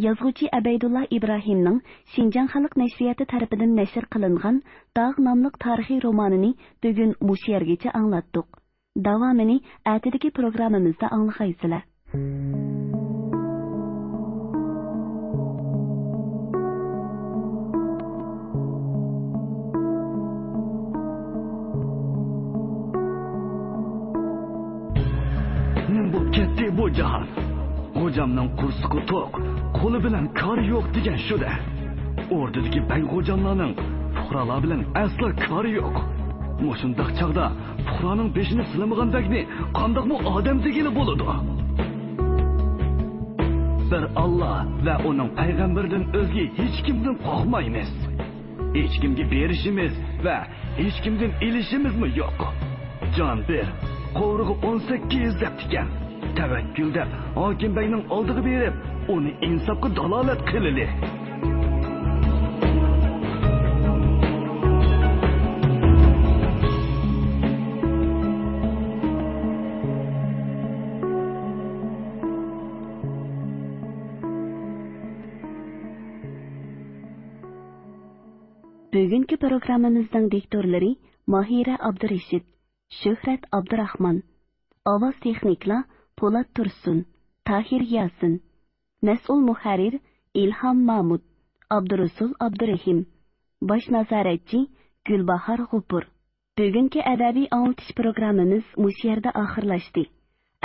يازغۇچى ئەبەيدۇللا ئىبراھىمنىڭ شىنجاڭ خەلق نەشرىياتى تەرىپىدىن نەشر قىلىنغان داغ ناملىق تارىخىي رومانىنى بۈگۈن مۇشۇ يەرگىچە ئاڭلاتتۇق. داۋامىنى ئەتىدىكى پروگراممىمىزدا ئاڭلىغايسىلەر. نېمە بولۇپ كەتتى بۇ جاھان؟ خوجامنىڭ قورسىقى توق، قولى بىلەن كارى يوق دېگەن شۇ-دە. ئوردىدىكى بەگ خوجاملارنىڭ پۇقرالار بىلەن ئەسلا كارى يوق. مۇشۇنداق چاغدا پۇقرانىڭ بېشىنى سىلىمىغان بەگنى قانداقمۇ ئادەم دېگىلى بولىدۇ؟ بىر ئاللا ۋە ئۇنىڭ پەيغەمبىرىدىن ئۆزگە ھېچكىمدىن قورقمايمىز. ھېچكىمگە بېرىشىمىز ۋە ھېچكىمدىن ئېلىشىمىزمۇ يوق. جان بىر، قوۋۇرغا ئون سەككىز دەپتىكەن. تەۋەككۈل دەپ ھاكىم بەگنىڭ ئالدىغا بېرىپ، ئۇنى ئىنساپقا دالالەت قىلىلى. بۈگۈنكى پروگراممىمىزنىڭ دىكتورلىرى ماھىرە ئابدۇرېشىت، شۆھرەت ئابدۇراخمان، ئاۋاز تېخنىكلار پولات تۇرسۇن، تاھىر ياسىن، مەسئۇل مۇھەررىر ئىلھام مامۇت، ئابدۇرۇسۇل ئابدۇرېھىم، باش نازارەتچى گۈلباھار غوپۇر. بۈگۈنكى ئەدەبىي ئاڭلىتىش پروگراممىمىز مۇشۇ يەردە ئاخىرلاشتى.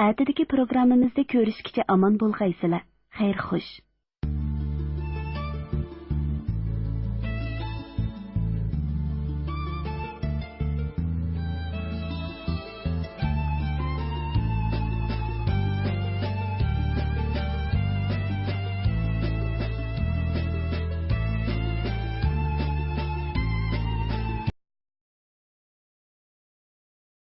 ئەتىدىكى پروگراممىمىزدا كۆرۈشكىچە ئامان بولغايسىلەر. خەير خوش.